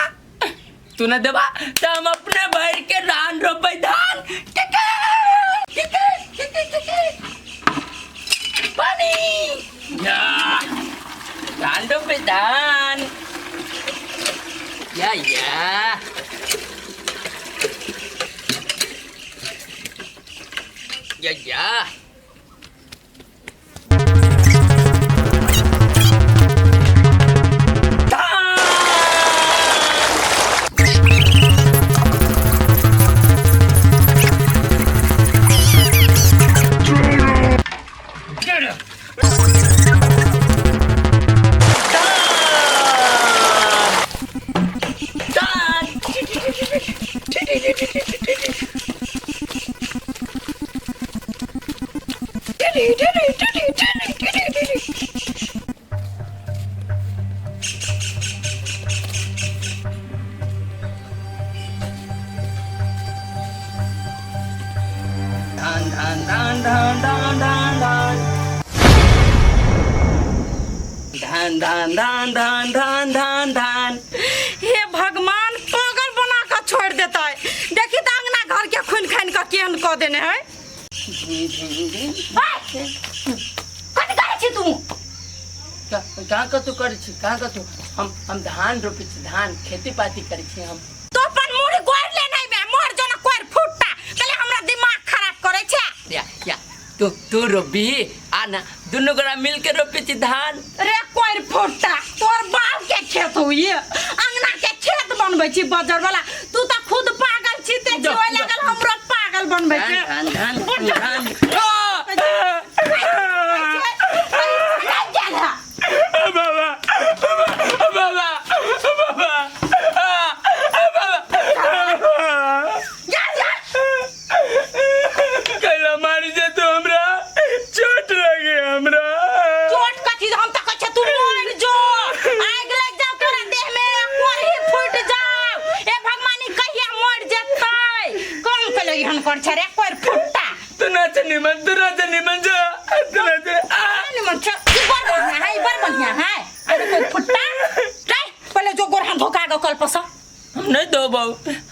तू न देबा तो हम अपने भर के धान रोपे धान। काकी काकी काकी काकी पानी या धान रोपे धान। या या या या धान धान धान धान धान धान धान धान धान धान धान धान धान। हे भगवान, पागल बना कऽ छोड़ि देतै। देखी तऽ अंगना घर के खून खानि कऽ केहन कऽ देने है। कथी करै छी तू? कहाँ कतौ करै छी, कहाँ कतौ? हम धान रोपै छी, धान खेती पाती करै छी हम। तो अपन मुड़ी गोरि लेने में मोर जोना कोर फुटता तले हमरा दिमाग खराब करै छै। या या तू तू रोपी आ ना, दुनू गोरा मिल के रोपी छी धान। रे कोर फुटता, तोर बाप के खेत होइए, अंगना के खेत बनबै छी बजर वाला। तू तऽ खुद पागल छी ते जो, ओइ जो। लागल हमरो पागल बनबै छै। धान धान धान धान। बाबा बाबा बाबा कैला मारी जे तू हमरा चोट लगे हमरा। चोट कथी? हम तऽ कहै छियै तू मरि जो, आगि लागि जाउ तोरा देह में, कोढ़ी फूटि जाउ। ए भगवानी कहिया मरि जेतै? कोई फुट्टा तू नाच निमन तू नाच निमन जा तू नाच आ निमन छ ई बड़ बढ़िया है ई बड़ बढ़िया है अरे कोई फुट्टा रे पहले जो गोर हाथ धोका गो कल पस हम नहीं धोबौ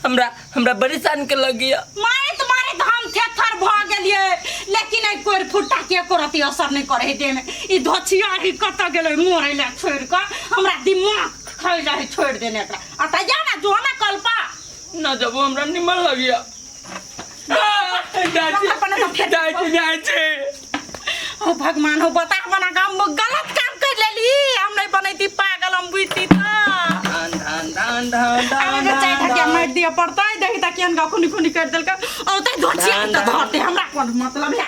हमरा हमरा बड़ी शान के लगिया मारैत मारैत हम थेथर भ गेलियै लेकिन एहि कोरि फुट्टा के एको रति असर नहि करै देह में ई धोछिया ही कतऽ गेलै मरै लए छोड़ि कऽ हमरा दिमाग खै रहै छोड़ि देने एकरा आ तऽ जा ना जो ना कलपा ना जबो हमरा निमन लगिया जाइ छी जाइ छी जाइ छी ओ भगवान हो बता बना के हम गलत काम कर लेली हम नहीं बनैती पागल हम बुझती तऽ धान धान धान धान आब धान चाय ढकिया मारि दिअ पड़तै देखी तऽ केहन खुनी खुनी करि देलकै औतै धोछिया तऽ धरतै हमरा कोन मतलब है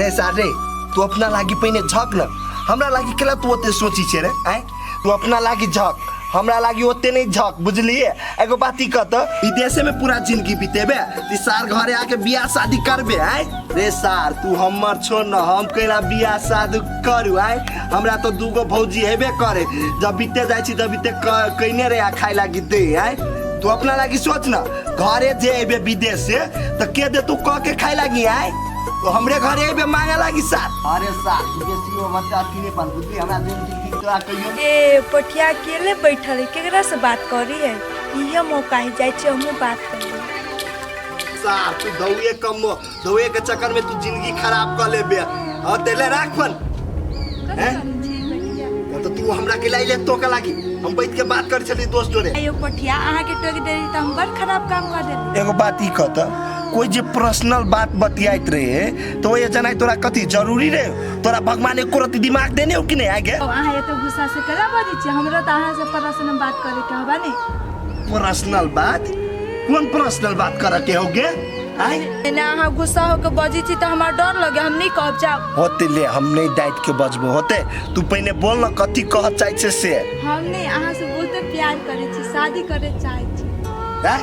रे सार रे तू अपना लागी पहिने झक न हमरा लागी केला तू ओते सोची छे रे आय तू अपना लागी झक हमरा लागी ओते नहीं झक बुझलिए एगो बात ई कह त विदेशे में पूरा जिंदगी बितेबे ती सार घरे आके बियाह शादी करबे आय रे सार तू हमर छोड़ न हम केला बियाह शादी करू आय हमरा तो दूगो भौजी हेबे करे जब बीते जाइ छी तब बीते कइने रे आ खाए लागी दे आय तू अपना लागी सोच न घरे जे एबे विदेश से त के दे तू कह के खाए लागी आय तो हमरे घरे एबे मांगे लागी सार अरे सार तू बेसी ओ मत अथी नहीं पाल बुझली हमरा दिन दिन तोरा कहियो ए पठिया अकेले बैठल है केकरा से बात करी है इहे मौका है जाइ छी हमहूँ बात करी सार तू दौए कम दौए के चक्कर में तू जिंदगी खराब कर लेबे और तेले राख फोन हैं? तो तू हमरा के लाइले तो के लागी हम बैठ के बात कर छली दोस्त जोरे आयो पठिया अहाँ के टोक देली त हम बड़ खराब काम कर देली एगो बात ई कह त कोई जे पर्सनल बात बतियाइत रहे तो ये जनाई तोरा कथी जरूरी रे तोरा भगवान एको रति दिमाग देने हो कि नहीं आगे अहाँ एते गुस्सा से केना बजै छी हमरा त अहाँ से पर्सनल बात करे के हबा ने पर्सनल बात कौन पर्सनल बात करे के होगे आय एना अहाँ गुस्सा होके बजै छी त हमरा डर लगे हम नहीं कहब जाओ होते ले हम नहीं डांट के बजबो होते तू पहिने बोल न कथी कह चाहै छै से हम नहीं अहाँ से बहुते प्यार करे छी शादी करे चाहै छी आय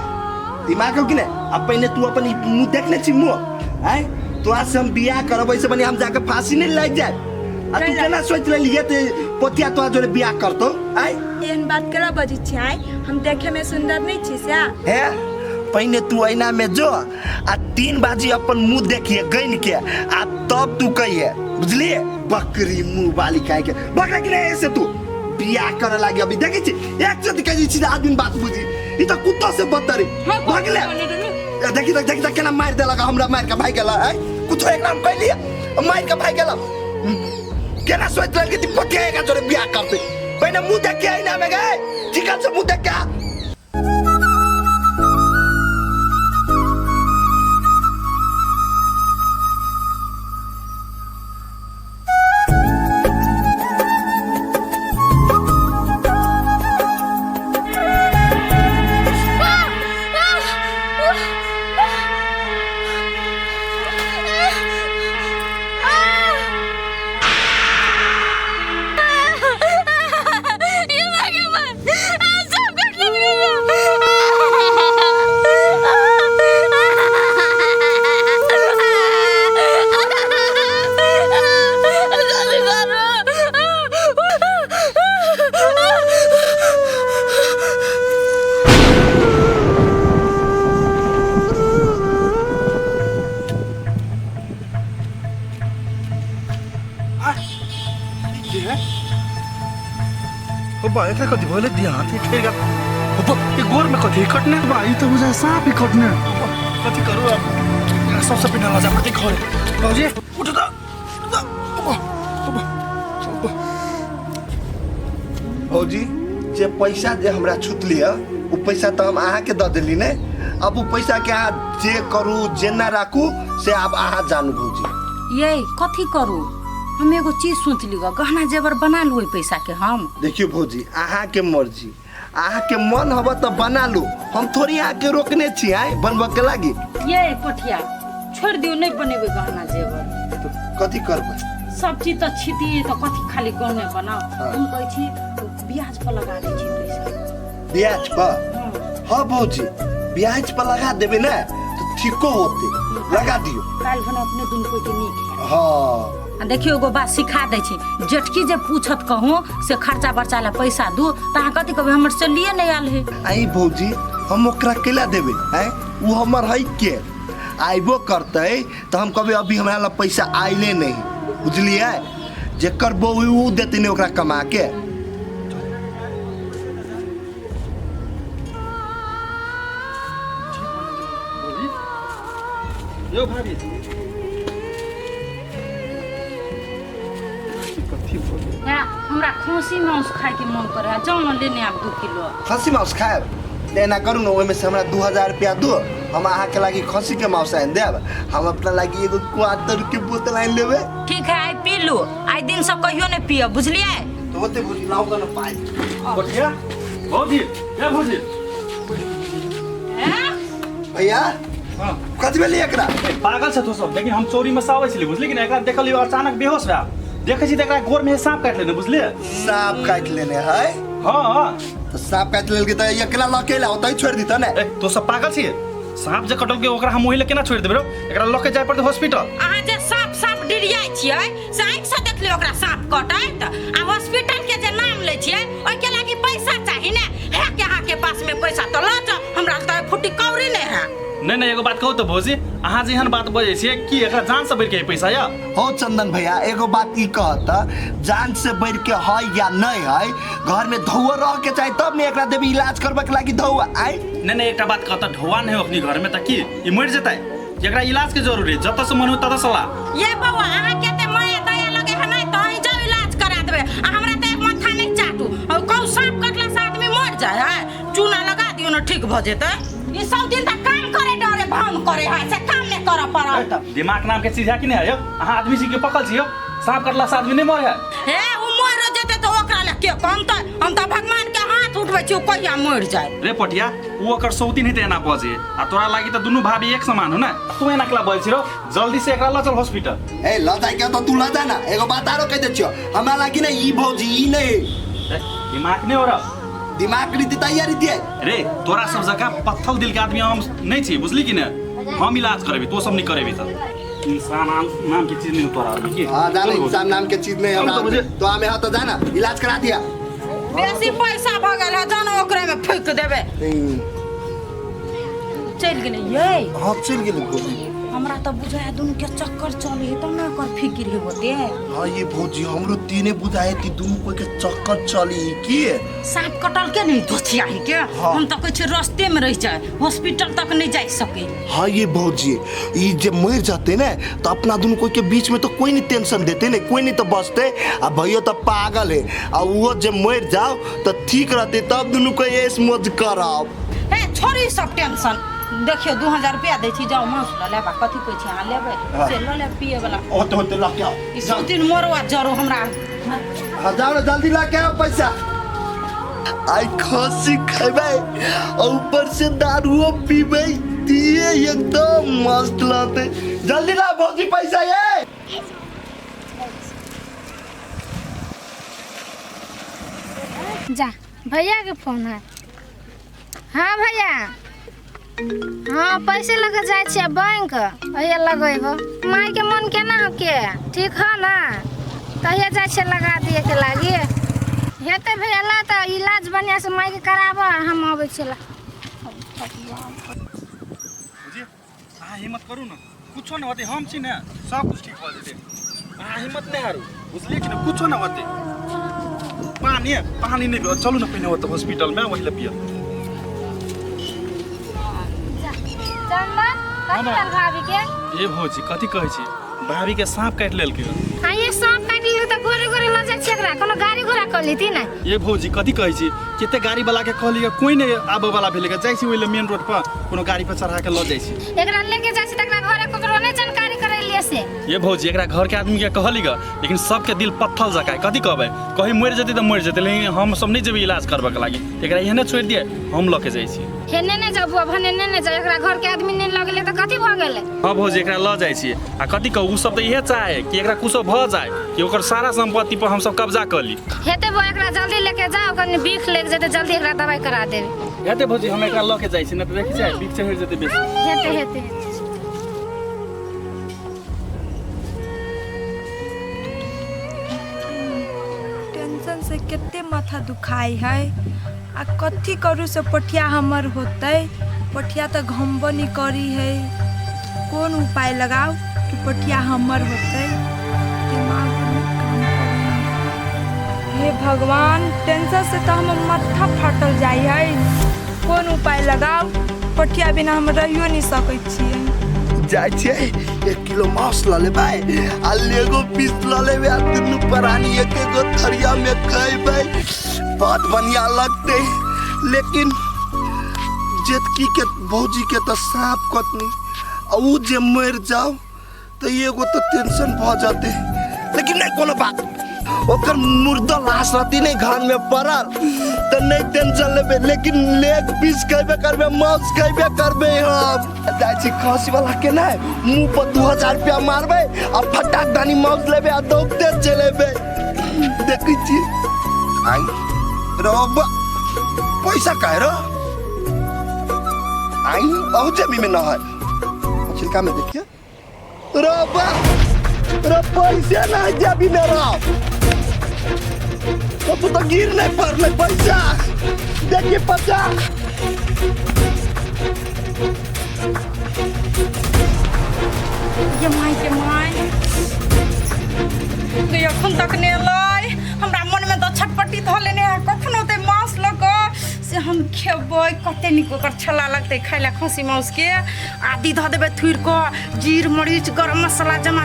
दिमाग हो कि नहीं अब पहिने तू अपन ई मुंह देखने छी मुंह आय तोरा से हम बियाह करब ऐसे बनी हम जाके फांसी नहीं लग जाए आ तू केना सोच लेलिए ते पोतिया तोरा जोरे बियाह करतो आय एहन बात केना बजै छी आय हम देखे में सुंदर नहीं छी से हे पहिने तू ऐना में जो आ 3 बाजी अपन मुंह देखिए गन के आ तब तू कहिए बुझलिए बकरी मुंह वाली काहे के बकरा कि नहीं ऐसे तू बियाह करे लागी अभी देखै छी एक चोट कहै छी आदमी बात बुझी ई त कुत्ता से बदतर है भगले ए, देखी तक देखी तक केना मारि देलक हमरा मारि के भागि गेल आय कुछो एकरा हम कहलिए मारि के भागि गेल केना सोच रहल कि तू पतिया एकरा जोरे बियाह करते पहिने मुंह देख के ऐना में गए चिकन से मुंह देख के आ। ओ बा एकरा कथी भले दिया हाथ ठेर गेल ओ बा ई गोर में कथी कटने बा ई त बुझा सांप ही कटने कथी करू अब एकरा सबसे पहिने लऽ जा कथी घरे बाबूजी उठ त ओ बा ओ बा ओ बा भौजी जे पैसा जे हमरा छुटली है उ पैसा तऽ हम अहाँके दऽ देली ने अब उ पैसा के अहाँ जे करू जेना राखू से आब अहाँ जानू भौजी ये कथी करू हम एगो चीज सोचली ग गहना जेवर बना लू ओहि पैसा के हम देखियौ भौजी अहाँके मर्जी अहाँके मन हब तऽ बना लू हम थोड़ी अहाँके रोकने छी आय बनबऽ के लागी ये पठिया छोड़ दियौ नहीं बनेबै गहना जेवर तऽ कथी करबै सब चीज तऽ छितिए तऽ कथी खाली गहने बनाउ हाँ। हम कहै छी ब्याज पर लगा दै छी पैसा ब्याज पर हाँ भौजी ब्याज पर लगा देबै ने तऽ ठीको होते लगा दियौ काल्हि खन अपने दुनू कोइ के नीक हैत हाँ आ देखियौ एगो बात सिखा दै छी जेठकी जे पूछत कहूँ से खर्चा बर्चा ला पैसा दू तऽ अहाँ कथी कहबै हमर से लिए नहि आयल है आई भौजी हम ओकरा केला देबै आँय उ हमर है के आइबो करतै तऽ हम कहबै अभी हमरा लग पैसा आइले नहीं, बुझलियै? जेकर बहू उ देतै ने ओकरा कमा के। यौ भाभी कथी भऽ गेल? हे, हमरा खसी मांस खायके मन करे है, जाउ ने लेने आब 2 किलो। खसी मांस खायब तऽ एना करू ने, ओहिमे से हमरा 2000 रुपया दू, हम अहाँके लागी खसीके मांस आनि देब, हम अपना लागी एगो क्वार्टर के बोतल आनि लेबै। ठीक है, आइ पी लू, आइ दिन से कहियो नहि पियब, बुझलियै? तऽ ओते भौजी लाउ तऽ ने पाइ। पटिया भौजी, ए भौजी। भैया हाँ। कथी भेलै एकरा? ए, पागल छ तू सब। लेकिन हम चोरी में से आबै छली, बुझली कि नहीं? एकरा देखलियो अचानक बेहोश भए, देखै छी तऽ एकरा गोर में साँप काटि लेने, बुझलियै? साँप काटि लेने है? हाँ हाँ। तऽ साँप काटि लेलकै तऽ एकरा लऽ के अयला, ओतहि छोड़ि दितऽ ने। ए, तू सब पागल छियै? साँप जे कटलकै ओकरा हम ओहि लए केना छोड़ि देबै रौ? एकरा लऽ के जाय पड़तै हॉस्पिटल। अहाँ जे साँप साँप डिरियाइ छियै से आँखिसँ देखलियै ओकरा साँप कटैत, आ हॉस्पिटल के जे नाम लै छियै ओहिके लागी पैसा चाही ने। है के अहाँके पास में पैसा तऽ लऽ जाउ, हमरा तऽ फुटी कौड़ी नहि है। नहीं नहीं, एगो बात कहू तऽ भौजी, अहाँ जे एहन बात बजै छियै कि एकरा जान से बढ़ि के पैसा या? हो चंदन भैया, एगो बात ई कहत, जान से बढ़ि के है या नहीं है, घर में धौआ रह के चाही तब ने एकरा देबी इलाज करबे के लागी धौआ। आइ नहीं नहीं, एकटा बात कहत, ढौआ नहीं अखनी घर में तऽ की ई मरि जेतै? एकरा इलाज के जरूरी, जतऽ से मन हो ततऽ से ला। ये बौआ, अहाँ के ते माया दया लगे है नहीं तऽ अहीं जाउ इलाज करा देबै, आ हमरा तऽ एक माथा नहीं चाटू। और कहू साँप कटला से आदमी मर जाए है? चूना लगा दियौ ने ठीक भऽ जेतै। ई सब दिन तक काम करे डरे भान करे है, से काम नहीं करऽ पड़त। दिमाग नाम के चीज है कि नहीं है? अहाँ आदमी छी के पकल छी? साँप कटला से आदमी नहीं मरे है। हे, उ मर जेतै तऽ ओकरा लए के कमतै? हम तऽ भगवान के हाथ उठबै छी, उ कहिया मरि जाए। रे पटिया, उ ओकर सौतीन हेतै एना बजे, आ तोरा लागी तऽ दुनू भाभी एक समान हो ने, तू एना केला बजै छी रौ? जल्दी से एकरा लऽ चल हॉस्पिटल। ए लऽ जाय के तऽ तू लऽ जा ना, एगो बात आरो कहि दै छियौ, हमरा लागी ने ई भौजी ई नहीं। ए, दिमाग नहीं हो रहा? दिमाग रीति तैयारी दिए। रे तोरा सब जगह पत्थल दिल के आदमी हम नहीं छी, बुझली कि ने? हम इलाज करेबी, तो सब नहीं करेबी। तऽ इंसान नाम के चीज नहीं तोरा आदमी की। हाँ जाने, इंसान नाम के चीज नहीं हम तो हमरा। बुझे। तो हमें हाँ तो जाना इलाज करा दिया। बेसी पैसा भऽ गेल है, जानो ओकरे में फेंक देबै। चलि गेलै यै? हाँ चलि गेलै भौजी। हमरा तऽ बुझाय दुनू के चक्कर चले है, तब ना ओकर फिक्र है होते। हाँ ये भौजी, हमरो तीने बुझाय कि दुनू कोई के चक्कर चली की। साँप कटल के नहीं दोछिया है के? हाँ। हम तऽ कहै छियै रस्ते में रह जाए, हॉस्पिटल तक नहीं जा सके। हाँ ये भौजी, ई जे मर जाते ने तो अपना दुनू कोई के बीच में तो कोई नहीं टेंशन देते ने, कोई नहीं तो बचते। आ भैया तो पागल है, आ वो जे मर जाओ तो ठीक रहते, तब दुनू कोई ऐश मौज कराओ। हे छोड़ी सब टेंशन, देखियो 2000 रुपया दै छी, जाउ मांस लऽ लेब। आ कथी कहै छी अहाँ लेबै से लऽ लेब पिए वाला। होते होते लऽ के आओ। ई सब दिन मरवा जरो हमरा। हाँ जाओ ना, जल्दी ला के आओ पैसा। आई खसी खेबै और ऊपर से दारुओ पीबै, दिए एकदम मस्त लगते। जल्दी ला भौजी पैसा ये। जा भैया के फोन है। हाँ भैया, हाँ पैसे लगे जाए छियै बैंक, भैया लगेबो। माई के मन केना हो के ठीक है ना, तहिया जाए छियै लगा दिए के लागी। हेतै भैया ला तऽ इलाज बढ़िया से माई के कराबऽ, हम अबै छियै ला। बुझिए, अहाँ हिम्मत करू ने, कुछो न होतै, हम छी ने, सब कुछ ठीक भऽ जेतै। अहाँ हिम्मत नहि हारू, बुझलियै कि ने? कुछो न होतै। पानी पानी नहि पियब, चलू ने पहिने ओतऽ हॉस्पिटलमे, वही लए पियब। चंदन, कथी भेल भाभी के? ए भौजी, कथी कहै छी? भाभी के साँप काटि लेलकै। हाँ ये साँप काटि लेलकै तऽ गोरे गोरे लऽ जाइ छै एकरा, कोनो गाड़ी घोड़ा कऽ लेती ने। ए भौजी, कथी कहै छी? कते गाड़ी वाला के कहलियै, कोई नहि आबै वाला भेलै। जाइ छी ओहि लए मेन रोड पर, कोनो गाड़ी पर चढ़ा के लऽ जाइ छी। एकरा लेके जाइ छी तऽ एकरा घरे ककरो नहि जानकारी करेलियै से। ये भौजी, एकरा घर के आदमी के कहली ग, लेकिन सबके दिल पत्थल जकाँ है। कथी कहबै? कहीं मरि जेतै तऽ मरि जेतै, लेकिन हम सब नहि जेबै इलाज करबऽ के लागी। एकरा एहने छोड़ि दियै, हम लऽ के जाइ छी। हेने नहि जाउ बुआ, भने नहि जाउ, एकरा घर के आदमी नहि लऽ गेलै तऽ कथी भऽ गेलै? हाँ भौजी, एकरा लऽ जाइ छी। आ कथी कहू, उ सब तऽ इहे चाहे कि एकरा कुछो भऽ जाए, कि ओकर सारा संपत्ति पर हमसब कब्जा कऽ ली। हेतै बौआ, एकरा जल्दी लेके जाउ, कनि बिख लागि जेतै, जल्दी एकरा दवाइ करा देबै। हेतै भौजी, हम एकरा लऽ के जाइ छी, नहि तऽ देखै छियै बिख चढ़ि जेतै बेसी। हेतै हेतै। टेंशन से कते माथा दुखाई है, आ कथी करू से पठिया हमर होतै? पठिया तऽ घमबो नहीं करी है। कोन उपाय लगाउ कि पोठिया हमर होतै। दिमाग नहि काम करैए। हे भगवान, टेंशन से तऽ हमर माथा फाटल जाइ है। कोन उपाय लगाउ, पोठिया बिना हम रहियो नहि सकै छियै। जाइ छियै 1 किलो मांस लऽ लेबै आ लेगो पीस लऽ लेबै आ दुनू प्राणी एक एगो थरिया में खैबै, बहुत बढ़िया लगतै। लेकिन जेतकी के भौजी के तऽ साँप कटनी आ उ जे मरि जाओ तऽ एगो तऽ टेंशन भऽ जेतै। लेकिन नहीं कोनो बात, ओकर मुर्दा लाश रहती नहीं घर में पड़ल तऽ नहीं टेंशन लेबै, लेकिन लेग पीस खेबे करबै, मांस खेबे करबै। हम जाइ छी खसी वाला के नहीं मुंह पर 2000 रुपया मारबै आ फटाक दानी मांस लेबै आ दौड़ते चलेबै। देखै छी आई रो पैसा काहे रो आई अहू जेबी में न है, छिलका में देखिए रो बा रो पैसा ना जेबी में रो तो तू तो गिर नहीं पड़ले पैसा देखिए पैसा। ये माय के माय गई अखन तक ने एलै। हमरा मन में तो छटपटी धऽ लेने है, कखनो ते मांस लऽ कऽ से हम खेबै, कते नीक ओकर छला लगतै खाय लए खस्सी मांस के। आदि धऽ देबै थुरि कऽ, जीर मरीच गरम मसाला जमा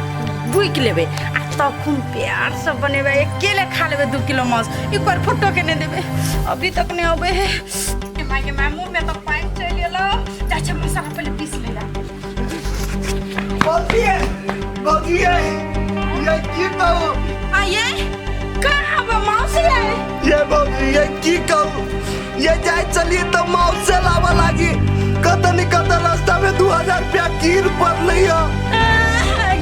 बुकि लेबै आ तखन प्यार से बनेबै, अकेले खा लेबै 2 किलो मांस। एक बार फोटो के नहि देबै, अभी तक नहि अबै है। माय के माय मुँह में तो पानि चलि गेलो। जाइ छै मसाला पहिले पीस लै लए। भौजी भौजी ये की कहू आ ये कहाँ बा मौसी है? ये भौजी ये की कहू, ये जाए चलिए तो मौसे लावा लागी, कत नहीं कत रास्ता में 2000 रुपया गिर पड़लै है।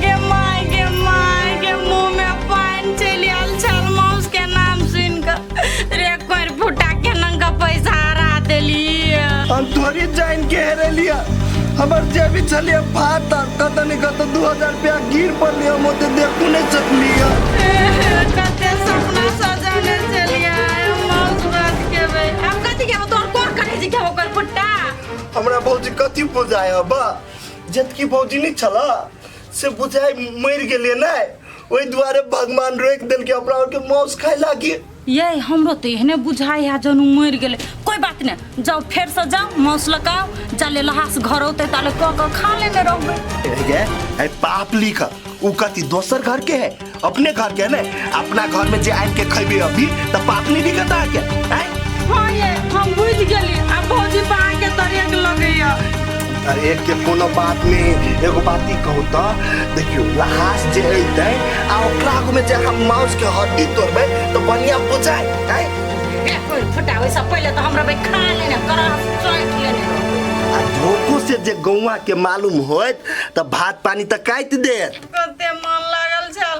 गे माय गे माय गे मुँह में पानि चलि आयल छल मौस के नाम सुनि कऽ। रे कोर फुटा के नंगा पैसा हरा देली। हम थोड़ी जान के हेरेलिया, हमर जेबी छलिए फाटल, कत नहीं कत 2000 रुपया गिर पड़लै, हम ओते देखू नहीं सकलियै। कते सपना सजने छलियै मौस भात खेबै। हम कथी खेबै, तोहर कोर करै छी खेबो कर फुट्टा। हमरा भौजी कथी बुझाय हबा, जतकी भौजी नहीं छला से बुझाय मरि गेलियै नहीं, ओहि दुआरे भगवान रोकि देलकै हमरा आरके मांस खाय लागी। ये हमरो तो एहने बुझाय है जनू मरि गेलै। कोई बात नहीं, जाओ फेर से जाओ मांस लकाओ, जाले लहास घर औतै ताले कऽ कऽ खा लेने रहबै। गे है पाप लिख, उ कथी दोसर घर के है अपने घर के है ने, अपना घर में जे आनि के खैबे अभी तऽ पाप नहीं लिखता के आँय? हाँ ये हम बुझि गेली, आ भौजी पर अहाँके तरेक लगैया। अरे एक के कोनो बात नहीं, एगो बात ई कहू तऽ देखियौ लहास जे अयतै आ ओकरा आगू में जे हम मांस के हड्डी तोड़बै तऽ बढ़िया बुझाय आँय? कोई फुटा ओहिसँ पहिले तऽ हम रहबै खा लेने करह चोटि लेने रहबै। आ धोखो से जे गौवा के मालूम होत तऽ भात पानी तऽ काटि देत। कते मन लागल छल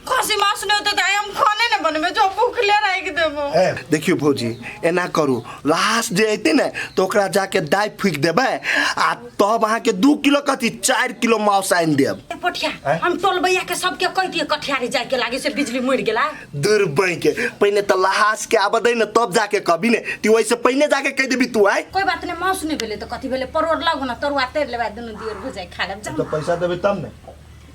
खसी मांस नहि होतै तऽ आइ हम खाने नहि बनेबै, जो भूखले राखि देबो। देखियौ भौजी एना करू, लहास जे अयतै ने तऽ ओकरा जाके दाइ फूकि देबै आ तब अहाँके 2 किलो कथी 4 किलो मांस आनि देब। पोठिया हम टोलबैया के सबके कहि दिए कठियारी जाय के लागे से बिजली मरि गेला। दूर के पहिने तऽ लहास के आबऽ दै ने तब जाके कहबी ने, ती ओहिसे पहिने जाके कहि देबी तू आइ। कोई बात नहीं, मांस नहीं भेलै तऽ कथी भेलै, परोड़ लागू ना तरुआ तरि लेबै दुनू दियर भुजाइ खा लेब। तऽ पैसा देबै तब ने।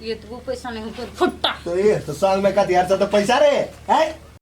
ये तो वो पैसा नहीं होतो फुट्टा। तो ये तो संग में कथी यार तो पैसा रे हैं?